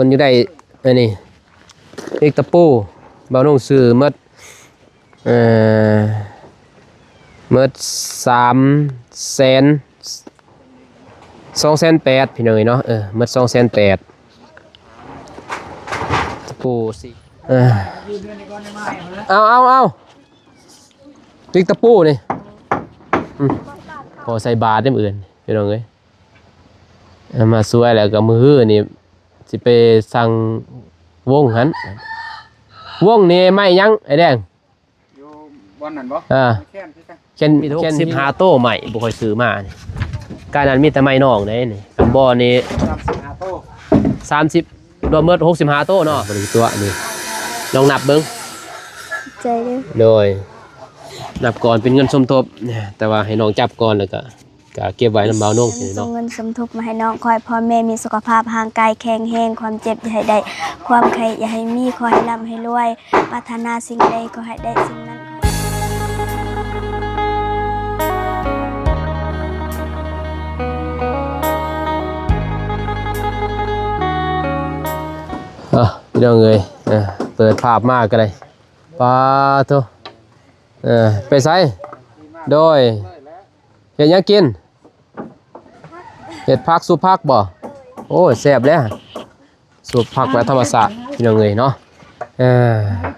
ພິ່ນຢາກໄດ້ອັນນີ້ ເຫຼັກຕະປູ ບ່າວນົງຊື້ໝົດ ເອີ ໝົດສາມແສນ ສອງແສນແປດ ພີ່ນ້ອງເອີຍເນາະ. ເອີ ໝົດສອງແສນແປດ ຕະປູສີ່ ເອີ ເອົາ ເອົາ ເອົາ ຕິກຕະປູນີ້ ອືມ ພໍໃສ່ບາດເດ້ມື້ອື່ນ ພີ່ນ້ອງເອີຍ. ເອົາມາຊ່ວຍແລ້ວກໍມື້ຮືນີ້ຊິໄປສັ່ງວົງຫັ້ນ. ວົງນີ້ໄມ້ຫຍັງອ້າຍແດງ? ຢູ່ບ່ອນນັ້ນບໍ່? ເອີ ແຄນຄືກັນ ແຄນ ມີແຄນສິບຫ້າໂຕ ໄມ້ບໍ່ຄ່ອຍຊື້ມານີ້. ກາຍນັ້ນມີແຕ່ໄມ້ນອງເດ້ນີ້. ອັນບໍ່ນີ້ ສາມສິບຫ້າໂຕ ສາມສິບ ລວມໝົດຫົກສິບຫ້າໂຕເນາະ. ບໍ່ໄດ້ຕົວະນີ້ ລອງນັບເບິ່ງ. ໃຈເດີ້. ໂດຍ ນັບກ່ອນເປັນເງິນສົມທົບ ແຕ່ວ່າໃຫ້ນ້ອງຈັບກ່ອນ ແລ້ວກໍ ກະເກັບໄວ້ນຳບ່າວນົງນີ້ເນາະ. ສົ່ງເງິນສົມທົບມາໃຫ້ນ້ອງ ຂໍໃຫ້ພໍ່ແມ່ມີສຸຂະພາບຮ່າງກາຍແຂງແຮງ, ຄວາມເຈັບຢ່າໃຫ້ໄດ້, ຄວາມໄຂ້ຢ່າໃຫ້ມີ, ຂໍໃຫ້ລ່ຳໃຫ້ລວຍ, ປາດຖະໜາສິ່ງໃດຂໍໃຫ້ໄດ້ສິ່ງນັ້ນ. ເອົາ ພີ່ນ້ອງເອີຍ ເປີດພາບມາກໍໄດ້. ປາໂທ້ ເອີ ໄປໃສ? ໂດຍ ເຮັດຫຍັງກິນ? ເຮັດຜັກ ຊຸບຜັກບໍ່? ໂອ້ຍ ແຊບແລ້ວ ຊຸບຜັກແບບທຳມະຊາດ ພີ່ນ້ອງເອີຍເນາະ. ເອີ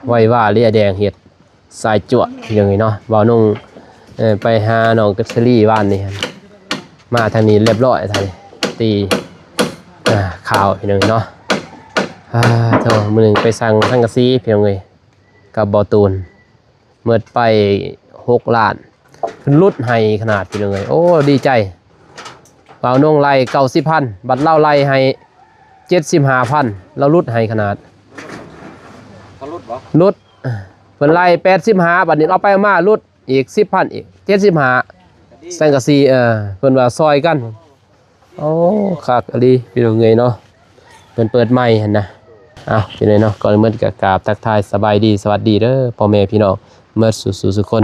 ໄວວາເລຍ ແດງເຮັດ ສາຍຈວດ ພີ່ນ້ອງເອີຍເນາະ. ບ່າວນົງ ເອີ ໄປຫານ້ອງກັດສະລີວານນີ້ ມາທາງນີ້ລຽບຮ້ອຍ ທາງນີ້ ຕີ ເອີ ຂ່າວ ພີ່ນ້ອງເອີຍເນາະ. ອາ ໂທ້ ມື້ໜຶ່ງໄປສັ່ງສັງກະສີ ພີ່ນ້ອງເອີຍ ກັບບ່າວຕູນ ໝົດໄປຫົກລ້ານ ເພິ່ນຫຼຸດໃຫ້ຂະໜາດ ພີ່ນ້ອງເອີຍ. ໂອ້ ດີໃຈ ບ່າວນົງໄລ່ເກົ້າສິບພັນ ບັດລາວໄລ່ໃຫ້ເຈັດສິບຫ້າພັນ ລາວຫຼຸດໃຫ້ຂະໜາດ. ເຂົາຫຼຸດບໍ່? ຫຼຸດ ເພິ່ນໄລ່ແປດສິບຫ້າ ບັດນີ້ເອົາໄປເອົາມາຫຼຸດອີກສິບພັນອີກ ເຈັດສິບຫ້າ ສັງກະສີ ເອີ ເພິ່ນວ່າຊ່ອຍກັນ. ໂອ້ ຄັກອີ່ຫຼີ ພີ່ນ້ອງເອີຍເນາະ ເພິ່ນເປີດໃໝ່ຫັ້ນນະ. ເອົາ ພີ່ນ້ອງເນາະ ກ່ອນອື່ນໝົດກໍກາບທັກທາຍສະບາຍດີ ສະຫວັດດີເດີພໍ່ແມ່ພີ່ນ້ອງໝົດສູ່ໆ ສູ່ຄົນ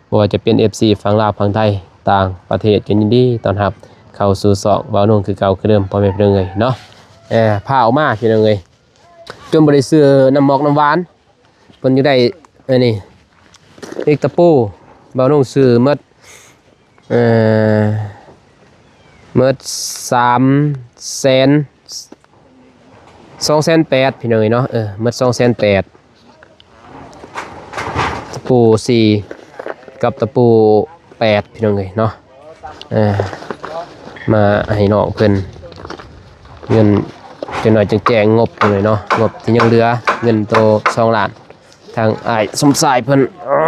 ບໍ່ວ່າຈະເປັນເອັຟຊີຝັ່ງລາວ ຝັ່ງໄທ ຕ່າງປະເທດ ກໍຍິນດີຕ້ອນຮັບເຂົ້າສູ່ຊ່ອງບ່າວນົງຄືເກົ່າຄືເດີມ ພໍ່ແມ່ພີ່ນ້ອງເອີຍເນາະ. ເອີ ພາອອກມາ ພີ່ນ້ອງເອີຍ ຈົນບໍ່ໄດ້ຊື້ນ້ຳໝອກນ້ຳຫວານ. ເພິ່ນຢາກໄດ້ອັນນີ້ ເຫຼັກຕະປູ ບ່າວນົງຊື້ໝົດ ເອີ ໝົດສາມແສນ ສອງແສນແປດ ພີ່ນ້ອງເອີຍເນາະ. ເອີ ໝົດສອງແສນແປດ ຕະປູສີ່ກັບຕະປູ ແປດ ພີ່ນ້ອງເອີຍເນາະ. ເອີ ມາໃຫ້ນ້ອງເພິ່ນ ເງິນຈັກໜ້ອຍຈຶ່ງແຈ້ງງົບເພິ່ນເລີຍເນາະ. ງົບທີ່ຍັງເຫຼືອ ເງິນໂຕສອງລ້ານ ທາງອ້າຍສົມຊາຍເພິ່ນ. ເອີ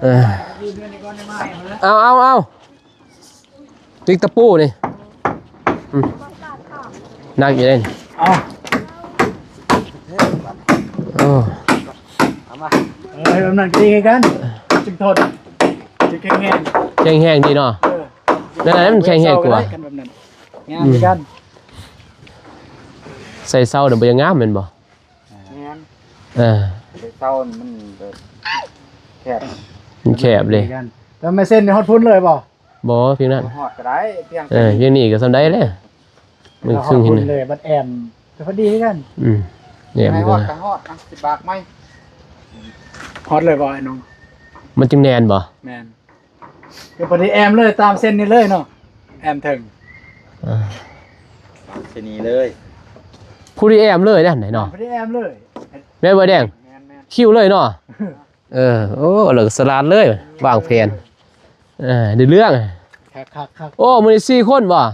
ເອີ ເອົາ ເອົາ ເອົາ ຕິກຕະປູນີ້ ອືມ ໜັກຢູ່ເດ້ນີ້. ເອົາ ໂອ້ ເອົາມາ ເອີ ແບບນັ້ນກໍດີຄືກັນ ຈຶ່ງທົນ ຈຶ່ງແຂງແຮງ ແຂງແຮງດີເນາະ. ເອີ ແນວໃດມັນແຂງແຮງກວ່າ ແບບນັ້ນ ງາມຄືກັນ. ໃສ່ເສົານີ້ບໍ່ຢາກງາມແມ່ນບໍ່? ແມ່ນ ເອີ ໃສ່ເສົານີ້ມັນແຄບ ມັນແຄບເດ້. ແລ້ວແມ່ເສັ້ນນີ້ຮອດພຸ້ນເລີຍບໍ່? ບໍ່ ພຽງນັ້ນ ຮອດກໍໄດ້ ພຽງ ເອີ ພຽງນີ້ກໍສ່ຳໃດແລ້ວ. ມັນຄືເຫັນເລີຍ ບັດແອມກໍພໍດີຄືກັນ. ອືມ ແອມ ໃຫ້ຮອດກໍຮອດ ອ່ະ ຊິບາກໃໝ່ ຮອດເລີຍບໍ່ອ້າຍນ້ອງ? ມັນຈຶ່ງແໜ້ນບໍ່? ແມ່ນ ຄືພໍດີແອມເລີຍ ຕາມເສັ້ນນີ້ເລີຍເນາະ ແອມເທິງ ອ່າ ຕາມເສັ້ນນີ້ເລີຍ. ຜູ້ທີ່ແອມເລີຍເດ້ເນາະ ຜູ້ທີ່ແອມເລີຍ ແມ່ນບໍ່ແດງ? ແມ່ນໆ ຄິວເລີຍເນາະ. ເອີ ໂອ້ ລາວສະຫຼາດເລີຍ ວາງແຜນ ເອີ ໄດ້ເລື່ອງ. ຄັກໆໆ ໂອ້ ມື້ນີ້ສີ່ຄົນບໍ່?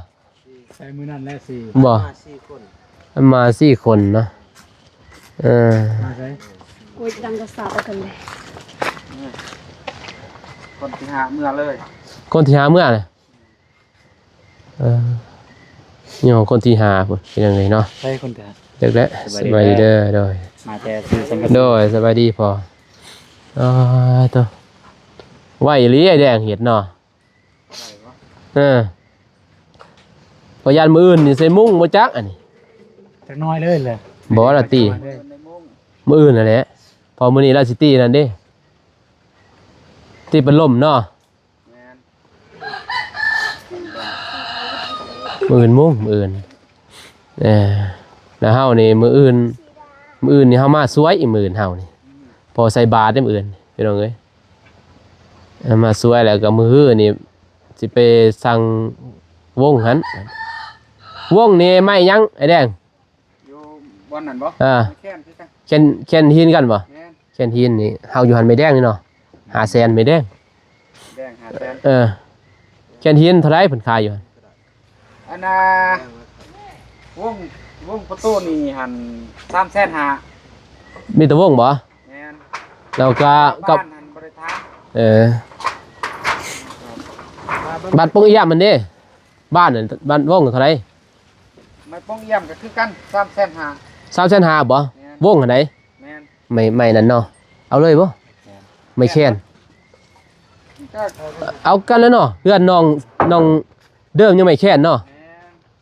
ໃສ່ມື້ນັ້ນແຫຼະສີ່ ບໍ່ ມາສີ່ຄົນ ມາສີ່ຄົນເນາະ. ເອີ ມາໃສ? ໂອ້ຍ ດັງກະສາດເອົາກັນເລີຍ ຄົນທີຫ້າເມືອເລີຍ ຄົນທີຫ້າເມືອເລີຍ. ເອີ ຍັງຄົນທີຫ້າພຸ້ນ ເປັນຫຍັງເລີຍເນາະ. ໃຜຄົນທີຫ້າ? ເດັກແຫຼະ ສະບາຍດີເດີ. ໂດຍ ມາແຕ່ຊື້ສັງກະສີ ໂດຍ ສະບາຍດີພໍ່. ເອີ ໂຕ ໄວອີ່ຫຼີ ອ້າຍແດງເຮັດເນາະ. ເອີ ບໍ່ຢ້ານມື້ອື່ນນີ້ໃສ່ມຸ້ງບໍ່ຈັກອັນນີ້ ຈັກໜ້ອຍເລີຍແຫຼະ. ບໍ່ລະຕິ ມື້ອື່ນນັ້ນແຫຼະ ເພາະມື້ນີ້ລາວຊິຕີນັ້ນເດ້ ຕີພັດລົມເນາະ. ແມ່ນ ມື້ອື່ນມຸ້ງ ມື້ອື່ນ ເອີ ແລ້ວເຮົານີ້ມື້ອື່ນ ມື້ອື່ນນີ້ເຮົາມາຊ່ວຍອີກ ມື້ອື່ນເຮົານີ້ ພໍໃສ່ບາດເດ້ມື້ອື່ນ ພີ່ນ້ອງເອີຍ. ເອີ ມາຊ່ວຍ ແລ້ວກໍມື້ຮືນີ້ຊິໄປສັ່ງວົງຫັ້ນ. ວົງນີ້ໄມ້ຫຍັງອ້າຍແດງ? ຢູ່ບ່ອນນັ້ນບໍ່? ເອີ ແຄນຄືກັນ ແຄນ ແຄນຫີນກັນບໍ່? ແມ່ນ ແຄນຫີນນີ້ເຮົາຢູ່ຫັ້ນ ໄມ້ແດງນີ້ເນາະ ຫ້າແສນ ໄມ້ແດງ ແດງຫ້າແສນ. ເອີ ແຄນຫີນເທົ່າໃດເພິ່ນຂາຍຢູ່ຫັ້ນ? ອັນນ່າ ວົງ ວົງປະຕູນີ້ຫັ້ນ ສາມແສນຫ້າ. ມີແຕ່ວົງບໍ່? ແມ່ນ ແລ້ວກໍ ກັບ ບ້ານຫັ້ນບໍ່ໄດ້ຖາມ. ເອີ ບັດປົງຢ້ຽມຫັ້ນເດ້ ບ້ານນັ້ນ ບ້ານວົງເທົ່າໃດ? ໄມ້ປົງຢ້ຽມກໍຄືກັນ ສາມແສນຫ້າ. ສາມແສນຫ້າບໍ່? ແມ່ນ ວົງຫັ້ນໃດ? ແມ່ນ ໄມ້ ໄມ້ນັ້ນເນາະ ເອົາເລີຍບໍ່? ແມ່ນ ໄມ້ແຄນ ກໍ ເອົາກັນແລ້ວເນາະ ເຮືອນນ້ອງ ນ້ອງເດີມຍັງໄມ້ແຄນເນາະ. ແມ່ນ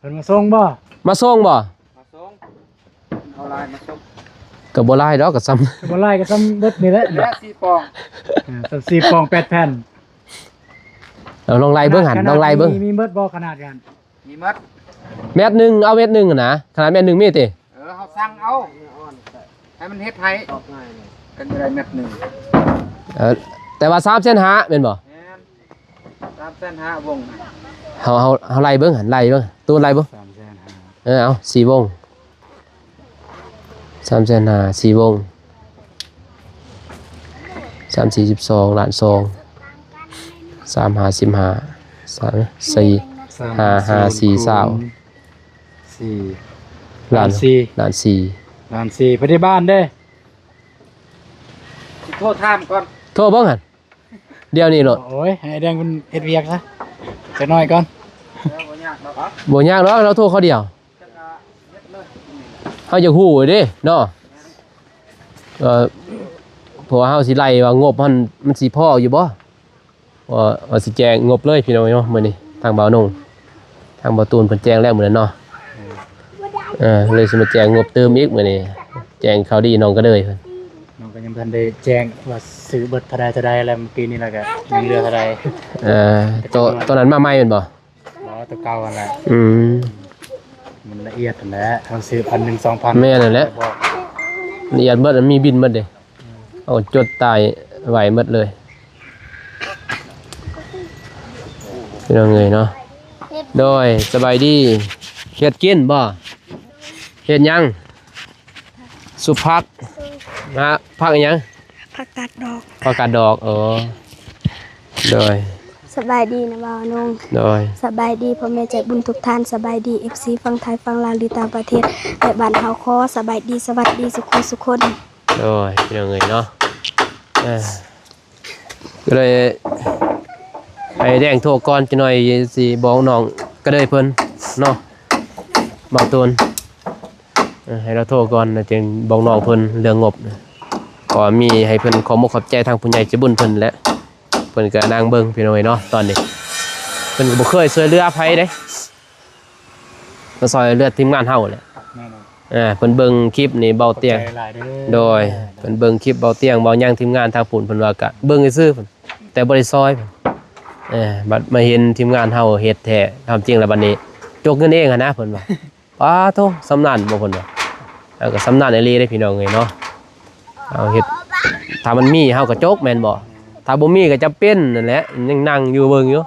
ເພິ່ນມາສົ່ງບໍ່? ມາສົ່ງບໍ່? ມາສົ່ງ ເອົາຫຼາຍມາສົ່ງ ກໍບໍ່ຫຼາຍດອກ ກໍສ່ຳ ກໍບໍ່ຫຼາຍ ກໍສ່ຳເບິດນີ້ແຫຼະ ເຫຼືອສີ່ປ່ອງ ເອີ ສ່ຳສີ່ປ່ອງ ແປດແຜ່ນ. ເອົາ ລອງໄລ່ເບິ່ງຫັ້ນ ລອງໄລ່ເບິ່ງ ມີ ມີເບິດບໍ່ຂະໜາດຫັ້ນ? ມີໝົດ ແມັດໜຶ່ງ ເອົາແມັດໜຶ່ງຫັ້ນນະ ຂະໜາດແມັດໜຶ່ງມີຕິ? ເອີ ເຮົາສັ່ງເອົາ ໃຫ້ມັນເຮັດໃຫ້ ກັນຢູ່ໄດ້ແມັດໜຶ່ງ. ເອີ ແຕ່ວ່າສາມແສນຫ້າແມ່ນບໍ່? ແມ່ນ ສາມແສນຫ້າວົງ. ເຮົາ ເຮົາ ເຮົາໄລ່ເບິ່ງຫັ້ນ ໄລ່ເບິ່ງ ຕູໄລ່ເບິ່ງ ສາມແສນຫ້າ. ເອີ ເອົາ ສີ່ວົງ ສາມແສນຫ້າ ສີ່ວົງ ສາມສີ່ສິບສອງ ລ້ານສອງ ສາມຫ້າສິບຫ້າ ສາມສີ່ ສາມຫ້າຫ້າສີ່ ຊາວ ສີ່ ລ້ານ ລ້ານສີ່ ລ້ານສີ່ ລ້ານສີ່ ໄປທີ່ບ້ານເດ້ ຊິໂທຖາມກ່ອນ ໂທເບິ່ງຫັ້ນ ດຽວນີ້ໂລດ. ໂອ້ຍ ໃຫ້ອ້າຍແດງເພິ່ນເຮັດວຽກຊະ ຈັກໜ້ອຍກ່ອນ ເອີ ບໍ່ຍາກດອກ ບໍ່ຍາກດອກ ລາວໂທເຂົ້າດຽວ ເຮົາຢາກຮູ້ເດ້ເນາະ. ເອີ ເພາະວ່າເຮົາຊິໄລ່ວ່າງົບຫັ້ນມັນຊິພໍຢູ່ບໍ່ ວ່າ ວ່າຊິແຈ້ງງົບເລີຍພີ່ນ້ອງເອີຍເນາະ. ມື້ນີ້ທາງບ່າວນົງ ທາງບ່າວຕູນເພິ່ນແຈ້ງແລ້ວມື້ນັ້ນເນາະ ເອີ ເລີຍຊິມາແຈ້ງງົບຕື່ມອີກມື້ນີ້ ແຈ້ງຂ່າວດີນ້ອງກະເດີຍເພິ່ນ. ນ້ອງກໍຍັງບໍ່ທັນໄດ້ແຈ້ງວ່າຊື້ເບິດເທົ່າໃດເທົ່າໃດແລ້ວ ມື້ກີ້ນີ້ແລ້ວກໍຍັງເຫຼືອເທົ່າໃດ. ເອີ ໂຕ ໂຕນັ້ນມາໃໝ່ແມ່ນບໍ່? ບໍ່ ໂຕເກົ່າຫັ້ນແຫຼະ. ອືມ ມັນລະອຽດຫັ້ນແຫຼະ ເຮົາຊື້ພັນໜຶ່ງ ສອງພັນ ແມ່ນຫັ້ນແຫຼະ ລະອຽດເບິດ ມັນມີບິນເບິດເດ້ ເຮົາຈົດຕາຍໄວ້ໝົດເລີຍ ພີ່ນ້ອງເອີຍເນາະ. ໂດຍ ສະບາຍດີ ເຮັດກິນບໍ່? ເຮັດຫຍັງ? ຊຸບຜັກ ນະ ຜັກອີຫຍັງ? ຜັກກາດດອກ ຜັກກາດດອກ ເອີ ໂດຍ ສະບາຍດີນະບ່າວນົງ ໂດຍ ສະບາຍດີພໍ່ແມ່ໃຈບຸນທຸກທ່ານ ສະບາຍດີເອັຟຊີຝັ່ງໄທ ຝັ່ງລາວ ຫຼືຕ່າງປະເທດ ແລະບ້ານເຮົາ ຂໍສະບາຍດີ ສະຫວັດດີສຸຂູສຸຄົນ ໂດຍ ພີ່ນ້ອງເອີຍເນາະ ເອີ ກໍເລີຍໃຫ້ແດງໂທກ່ອນຈັກໜ້ອຍ ຊິບອກນ້ອງກະເດີຍເພິ່ນເນາະ ບ່າວຕູນ ເອີ ໃຫ້ລາວໂທກ່ອນ ແລ້ວຈຶ່ງບອກນ້ອງເພິ່ນເລື່ອງງົບ ເພາະວ່າມີໃຫ້ເພິ່ນຂອບອົກຂອບໃຈທາງຜູ້ໃຫຍ່ໃຈບຸນເພິ່ນແຫຼະ ເພິ່ນກໍນັ່ງເບິ່ງພີ່ນ້ອງເອີຍເນາະ ຕອນນີ້ເພິ່ນກໍບໍ່ເຄີຍຊ່ວຍເຫຼືອໃຜເດ້ ມາຊ່ອຍເຫຼືອທີມງານເຮົາແຫຼະ ແມ່ນບໍ່? ເອີ ເພິ່ນເບິ່ງຄລິບນີ້ເບົາຕຽງ ຂອບໃຈຫຼາຍເດີ ໂດຍ ເພິ່ນເບິ່ງຄລິບເບົາຕຽງ ເບົາຫຍັງ ທີມງານທາງພຸ້ນ ເພິ່ນວ່າກະເບິ່ງຊື່ໆ ແຕ່ບໍ່ໄດ້ຊ່ອຍ ເອີ ບັດມາເຫັນທີມງານເຮົາເຮັດແທ້ ຄວາມຈິງແລ້ວບັດນີ້ຈົກເງິນເອງຫັ້ນນະ ເພິ່ນວ່າ ປາໂທ້ ຊຳນານບໍ່ ເພິ່ນວ່າ ເອີ ກໍຊຳນານອີ່ຫຼີເດ້ພີ່ນ້ອງເອີຍເນາະ ເຮົາເຮັດ ຖ້າມັນມີເຮົາກໍຈົກແມ່ນບໍ່ ຖ້າບໍ່ມີກໍຈຳເປັນນັ້ນແຫຼະ ຍັງນັ່ງຢູ່ເບິ່ງຢູ່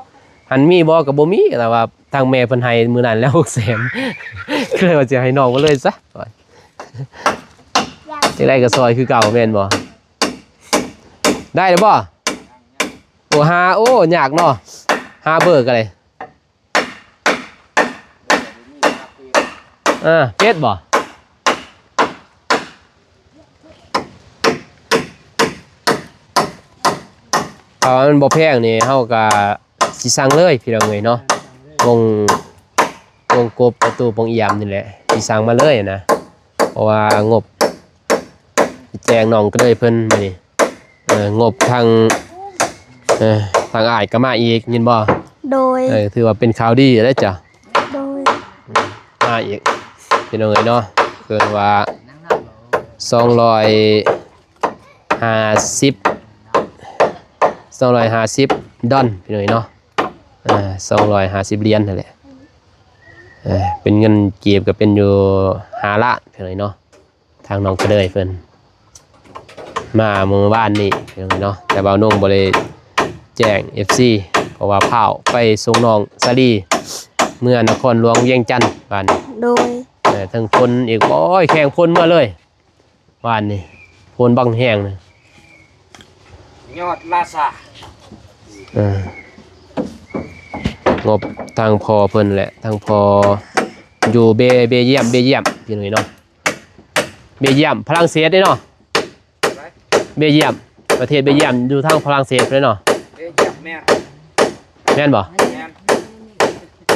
ຫັ້ນມີບໍ່ກໍບໍ່ມີ ແຕ່ວ່າ ທາງແມ່ເພິ່ນໃຫ້ມື້ນັ້ນແລ້ວ ຫົກແສນ ກໍເລີຍວ່າຊິໃຫ້ນ້ອງມາເລີຍຊະ ຈັ່ງໃດກໍຊ່ອຍຄືເກົ່າແມ່ນບໍ່? ໄດ້ແລ້ວບໍ່? ໂອ້ ຫາ ໂອ້ ຍາກເນາະ ຫາເບີກໍໄດ້ ເອີ ເຈັດບໍ່? ຖ້າວ່າມັນບໍ່ແພງນີ້ ເຮົາກໍຊິສັ່ງເລີຍພີ່ນ້ອງເອີຍເນາະ ວົງ ວົງກົບປະຕູປ່ອງອຽມນີ້ແຫຼະ ຊິສັ່ງມາເລີຍນະ ເພາະວ່າງົບແຈ້ງນ້ອງກະເດີຍເພິ່ນມື້ນີ້ ເອີ ງົບທາງ ເອີ ທາງອ້າຍກໍມາອີກ ຍິນບໍ່? ໂດຍ ເອີ ຖືວ່າເປັນຂ່າວດີແລ້ວຈ້ະ ໂດຍ ມາອີກ ພີ່ນ້ອງເອີຍເນາະ ເກີນວ່າສອງຮ້ອຍຫ້າສິບ ສອງຮ້ອຍຫ້າສິບດອນ ພີ່ນ້ອງເອີຍເນາະ ເອີ ສອງຮ້ອຍຫ້າສິບຫຼຽນຫັ້ນແຫຼະ ເອີ ເປັນເງິນກີບກໍເປັນຢູ່ຫ້າລ້ານ ເພິ່ນເນາະ. ທາງນ້ອງກະເດີຍເພິ່ນມາມື້ວານນີ້ເນາະ ແຕ່ວ່ານ້ອງບໍ່ໄດ້ແຈ້ງເອັຟຊີ ເພາະວ່າພ້າວໄປສົ່ງນ້ອງສາລີເມືອນະຄອນຫຼວງວຽງຈັນວານນີ້. ໂດຍ ເອີ ທັງຝົນອີກ ໂອ້ຍ ແຂ່ງຝົນມາເລີຍວານນີ້ ຝົນບັກແຮງນະ ຍອດລາຊາ. ເອີ ງົບທາງພໍ່ເພິ່ນແຫຼະ ທາງພໍ່ຢູ່ເບ ເບຢຽມ ເບຢຽມ ພີ່ນ້ອງເນາະ. ເບຢຽມ ຝຣັ່ງເສດເດ້ເນາະ. ເບຢຽມ ປະເທດເບຢຽມ ຢູ່ທາງຝຣັ່ງເສດເດ້ເນາະ. ເບຢຽມ ແມ່ນ ແມ່ນບໍ່? ແມ່ນ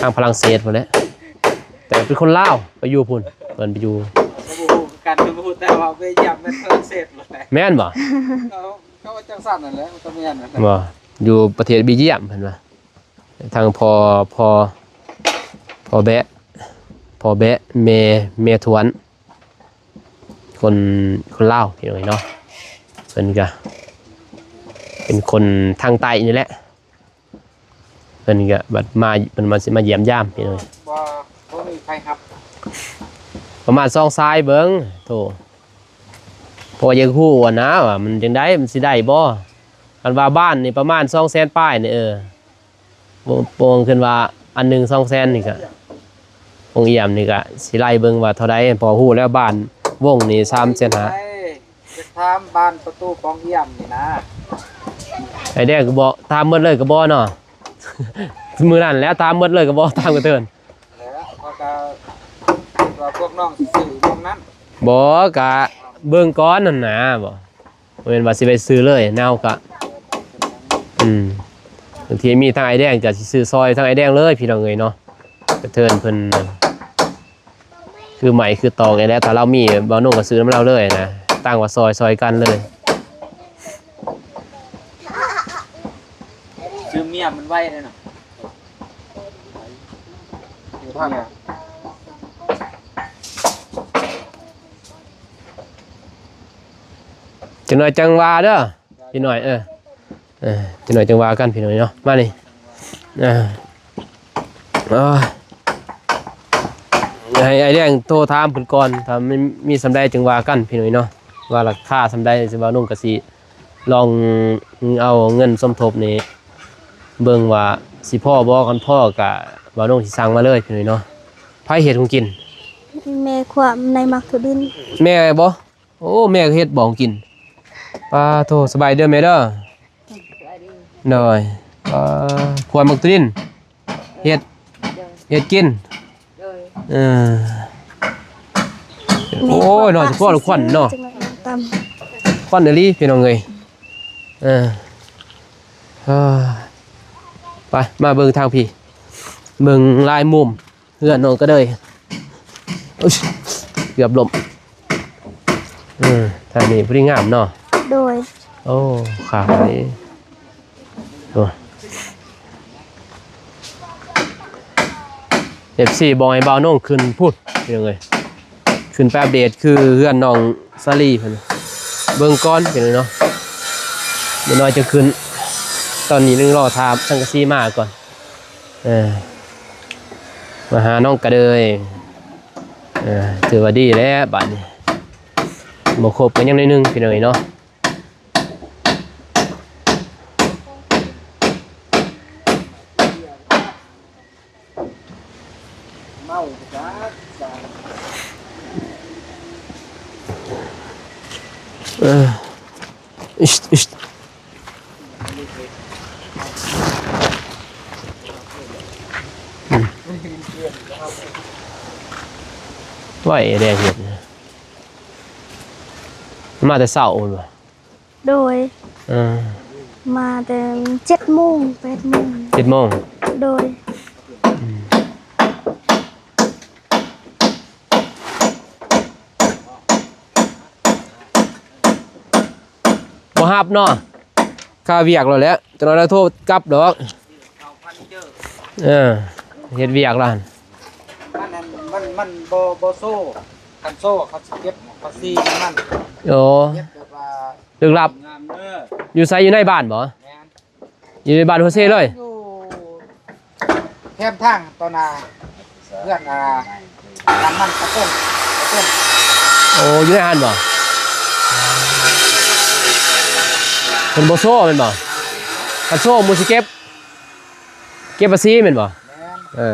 ທາງຝຣັ່ງເສດພຸ້ນແຫຼະ ແຕ່ເປັນຄົນລາວໄປຢູ່ພຸ້ນ ເພິ່ນໄປຢູ່ ບໍ່ຮູ້ຄືກັນ ບໍ່ຮູ້ ແຕ່ວ່າເບຢຽມແມ່ນຝຣັ່ງເສດພຸ້ນແຫຼະ. ແມ່ນບໍ່? ເຂົາ ເຂົາວ່າຈັ່ງຊັ້ນນັ້ນແຫຼະ ມັນກໍແມ່ນນັ້ນແຫຼະ ບໍ່ ຢູ່ປະເທດເບຢຽມເພິ່ນວ່າ. ທາງພໍ່ ພໍ່ ພໍ່ແບະ ພໍ່ແບະ ແມ່ ແມ່ທວນ ຄົນ ຄົນລາວ ພີ່ນ້ອງເນາະ. ເພິ່ນກະເປັນຄົນທາງໃຕ້ນີ້ແຫຼະ ເພິ່ນກະບັດມາ ເພິ່ນມາ ຊິມາຢ້ຽມຢາມ ພີ່ນ້ອງ. ບໍ່ ບໍ່ມີໃຜຮັບ ປະມານສອງສາຍເບິ່ງ ໂທ້ ເພາະວ່າຢາກຮູ້ຫັ້ນນະວ່າມັນຈັ່ງໃດ ມັນຊິໄດ້ບໍ່. ຄັນວ່າບ້ານນີ້ປະມານສອງແສນປາຍນີ້ ເອີ ໂປ່ງ ໂປ່ງຂຶ້ນວ່າອັນໜຶ່ງສອງແສນນີ້ກະ ໂຮງຢ້ຽມນີ້ກະຊິໄລ່ເບິ່ງວ່າເທົ່າໃດ ເພາະຮູ້ແລ້ວບ້ານວົງນີ້ສາມແສນຫ້າ. ໄດ້ ຈະຖາມບ້ານປະຕູປ່ອງຢ້ຽມນີ້ນະ ໄອ້ແດງກໍບໍ່ ຖາມໝົດເລີຍກໍບໍ່ເນາະ. ມື້ນັ້ນແຫຼະ ຖາມໝົດເລີຍກໍບໍ່ ຖາມກະເຕີນ ແລ້ວເຂົາກໍວ່າພວກນ້ອງຊິຊື້ໝ່ອງນັ້ນ ບໍ່ ກະເບິ່ງກ່ອນຫັ້ນນະ ບໍ່ ບໍ່ແມ່ນວ່າຊິໄປຊື້ເລີຍ ແນວກະ ອືມ ບາງທີມີທາງອ້າຍແດງກະຊິຊື້ຊ່ອຍທາງອ້າຍແດງເລີຍ ພີ່ນ້ອງເອີຍເນາະ. ກະເຕີນເພິ່ນຄືໄມ້ຄືຕອກນີ້ແຫຼະ ຖ້າລາວມີ ບ່າວນົງກະຊື້ນຳລາວເລີຍນະ ຕ່າງວ່າຊ່ອຍ ຊ່ອຍກັນເລີຍ. ຊື້ເມຍມັນໄວເດ້ເນາະ. ຈັກໜ້ອຍຈັ່ງວ່າເດີ ພີ່ນ້ອງ ເອີ ເອີ ຈັກໜ້ອຍຈັ່ງວ່າກັນ ພີ່ນ້ອງເນາະ. ມານີ້ ເອີ ເອີ ໃຫ້ອ້າຍແດງໂທຖາມເພິ່ນກ່ອນ ຖ້າມີ ມີສ່ຳໃດຈຶ່ງວ່າກັນ ພີ່ນ້ອງເນາະ ວ່າລາຄາສ່ຳໃດ ຊິບ່າວນົງກະຊິ ລອງເອົາເງິນສົມທົບນີ້ເບິ່ງວ່າຊິພໍບໍ່ ຄັນພໍກະບ່າວນົງຊິສັ່ງມາເລີຍພີ່ນ້ອງເນາະ. ໃຜເຮັດຂອງກິນ? ແມ່ຄົວໃນໝາກຖົ່ວດິນ. ແມ່ບໍ່? ໂອ້ ແມ່ກໍເຮັດບໍ່ຂອງກິນ. ປາໂທ ສະບາຍດີເດີແມ່ເດີ. ໂດຍ ເອີ ຂົ້ວໝາກຖົ່ວດິນ ເຮັດ ເຮັດກິນ. ເອີ ໂອ້ຍ ເນາະ ສະເພາະຄວັນເນາະ ຄວັນອີ່ຫຼີພີ່ນ້ອງເອີຍ. ເອີ ເອີ ໄປ ມາເບິ່ງທາງພີ້ ເບິ່ງລາຍມຸມ ເຮືອນນ້ອງກະເດີຍ. ໂອ້ຍ ເກືອບລົ້ມ. ເອີ ທາງນີ້ຜູ້ດີງາມເນາະ. ໂດຍ ໂອ້ ຂາວນີ້ ໂອ້ ເອັຟຊີບອກໃຫ້ບ່າວນົງຂຶ້ນພຸ້ນ ພີ່ນ້ອງເອີຍ. ຂຶ້ນໄປອັບເດດຄືເຮືອນນ້ອງສາລີເພິ່ນ ເບິ່ງກ່ອນພີ່ນ້ອງເນາະ. ແມ່ນ້ອຍຈະຂຶ້ນ ຕອນນີ້ຍັງລໍຖ້າສັງກະສີມາກ່ອນ. ເອີ ມາຫານ້ອງກະເດີຍ. ເອີ ຖືວ່າດີແລ້ວບາດນີ້ ບໍ່ຄົບກໍຍັງໜ້ອຍໜຶ່ງພີ່ນ້ອງເອີຍເນາະ. ເມົາຈັກ ເອີ ອິດ ອິດ. ອືມ ໄວແດ່ເຮັດ ມາແຕ່ເຊົ້າພຸ້ນບໍ່? ໂດຍ ເອີ ມາແຕ່ເຈັດໂມງ ແປດໂມງ ເຈັດໂມງ. ໂດຍ ອືມ. ບໍ່ຮັບເນາະ ຄາວຽກແລ້ວແຫຼະ ຈັກໜ້ອຍລະໂທກັບດອກ. ເອີ ເຮັດວຽກລະ ມັນ ມັນ ມັນບໍ່ ບໍ່ໂຊ ຄັນໂຊເຂົາຊິເກັບພາສີນຳມັນ. ໂອ້ ເກັບແບບວ່າ ລຶກລັບ ງາມເດີ. ຢູ່ໃສ? ຢູ່ໃນບ້ານບໍ່? ແມ່ນ ຢູ່ໃນບ້ານຫົວເຊເລີຍ? ຢູ່ແຄມທາງຕໍ່ໜ້າ ເພື່ອນ ອ່າ ການມັນກະຕົ້ນ ກະຕົ້ນ. ໂອ້ ຢູ່ໃນຫັ້ນບໍ່? ເພິ່ນບໍ່ໂຊແມ່ນບໍ່? ຄັນໂຊໝູ່ຊິເກັບ ເກັບພາສີແມ່ນບໍ່? ແມ່ນ. ເອີ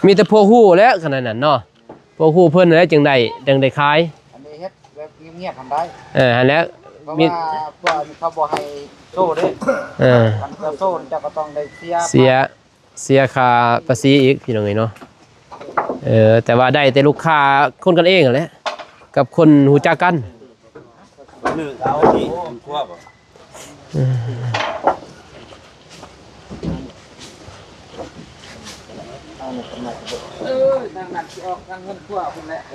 ມີແຕ່ພວກຮູ້ແຫຼະ ຂະໜາດນັ້ນເນາະ ພວກຮູ້ເພິ່ນແຫຼະຈຶ່ງໄດ້ ຈຶ່ງໄດ້ຂາຍ. ອັນນີ້ເຮັດແບບງຽບໆຫັ້ນໄດ໋. ເອີ ຫັ້ນແຫຼະ ເພາະວ່າພວກເຂົາບໍ່ໃຫ້ໂຊເດ້. ເອີ ຄັນເຈົ້າໂຊເຈົ້າກໍຕ້ອງໄດ້ເສຍ ເສຍ ເສຍຄ່າພາສີອີກ ພີ່ນ້ອງເອີຍເນາະ. ເອີ ແຕ່ວ່າໄດ້ແຕ່ລູກຄ້າຄົນກັນເອງຫັ້ນແຫຼະ ກັບຄົນຮູ້ຈັກກັນ. ເອີ ເອີ ທາງນັ້ນຊິອອກທາງເຮືອນຄົວພຸ້ນແຫຼະ. ເ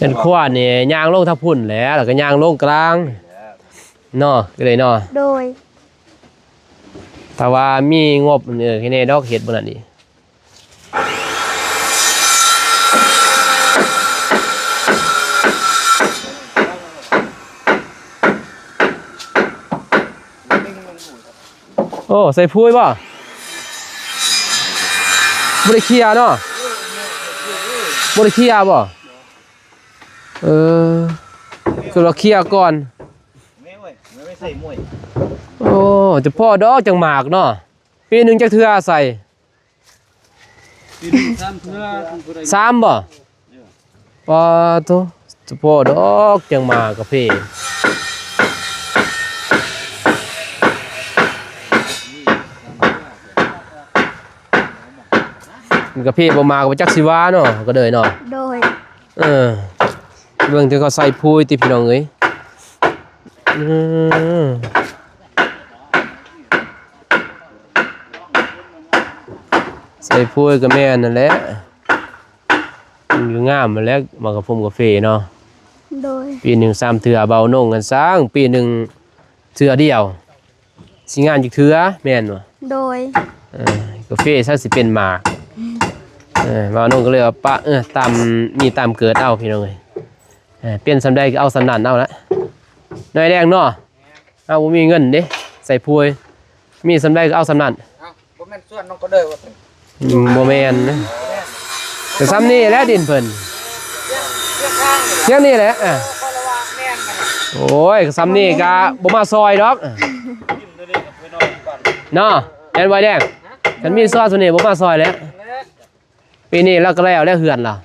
ຮືອນຄົວນີ້ຍ່າງລົງທາງພຸ້ນແຫຼະ ແລ້ວກໍຍ່າງລົງກາງເນາະ ກໍເລີຍເນາະ. ໂດຍ. ຖ້າວ່າມີງົບ ເອີ ແຄ່ນີ້ດອກ ເຮັດບໍ່ນັ້ນອີກ. ໂອ້ ໃສ່ປຸ໋ຍບໍ່? ບໍ່ໄດ້ເຄຍເນາະ ບໍ່ໄດ້ເຄຍບໍ່? ເອີ ຄືວ່າເຄຍກ່ອນ. ໂອ້ ຈະພໍດອກຈັກໝາກເນາະ ປີໜຶ່ງຈັກເທື່ອໃສ່? ປີໜຶ່ງສາມເທື່ອ. ສາມບໍ່? ປາໂທ ຈະພໍດອກຈັ່ງມາກາເຟ. ກາເຟບໍ່ມາກາບໍ່ຈັກຊິວ່າເນາະ ກະເລີຍເນາະ. ໂດຍ. ເອີ ເບິ່ງແຕ່ເຂົາໃສ່ປຸ໋ຍຕິພີ່ນ້ອງເອີຍ. ອືມ ໃສ່ປຸ໋ຍກະແມ່ນຫັ້ນແຫຼະ ມັນກະງາມຫັ້ນແຫຼະ ໝາກກະພົມກາເຟເນາະ. ໂດຍ. ປີໜຶ່ງສາມເທື່ອ ເບົານົງຫັ້ນຊ່າງ ປີໜຶ່ງເທື່ອດຽວ ຊິງາມຈັກເທື່ອແມ່ນບໍ່? ໂດຍ. ເອີ ກາເຟຊ່າງຊິເປັນໝາກ. ເອີ ເບົານົງກະເລີຍວ່າປະ ເອີ ຕາມມີຕາມເກີດເອົາພີ່ນ້ອງເອີຍ. ເອີ ເປັນສ່ຳໃດກະເອົາສ່ຳນັ້ນເອົາລະ ນ້ອຍແດງເນາະ. ເຮົາບໍ່ມີເງິນເດ້ ໃສ່ພຸ້ຍ ມີສ່ຳໃດກະເອົາສ່ຳນັ້ນ. ເອົ້າ ບໍ່ແມ່ນສວນນ້ອງກະເດີວ່າ? ອືມ ບໍ່ແມ່ນນະ ກະສ່ຳນີ້ແຫຼະດິນເພິ່ນ ທຽງນີ້ແຫຼະ. ໂອ້ຍ ກະສ່ຳນີ້ກະບໍ່ມາຊ່ອຍດອກເນາະ ແມ່ນບໍ່ອ້າຍແດງ? ຄັນມີສວນສ່ຳນີ້ບໍ່ມາຊ່ອຍແຫຼະ. ປີນີ້ລາວກະແລ້ວແລ້ວເຮືອນລາວ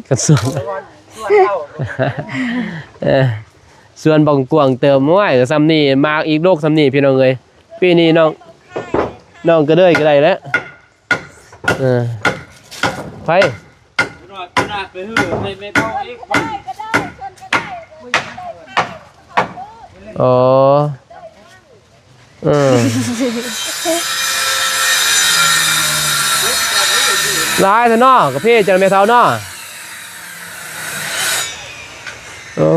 ຄັນສວນ ເອີ ສວນບັກກວ້າງເຕີມ. ໂອ້ຍ ກະສ່ຳນີ້ ໝາກອີກດົກສ່ຳນີ້ພີ່ນ້ອງເອີຍ. ປີນີ້ນ້ອງ ນ້ອງກະເດີຍກະໄດ້ແລ້ວ. ເອີ ໃຜ? ອໍ ເອີ ຫຼາຍແທ້ເນາະ ກາເຟເຈົ້າແມ່ເຖົ້າເນາະ. ໂອ້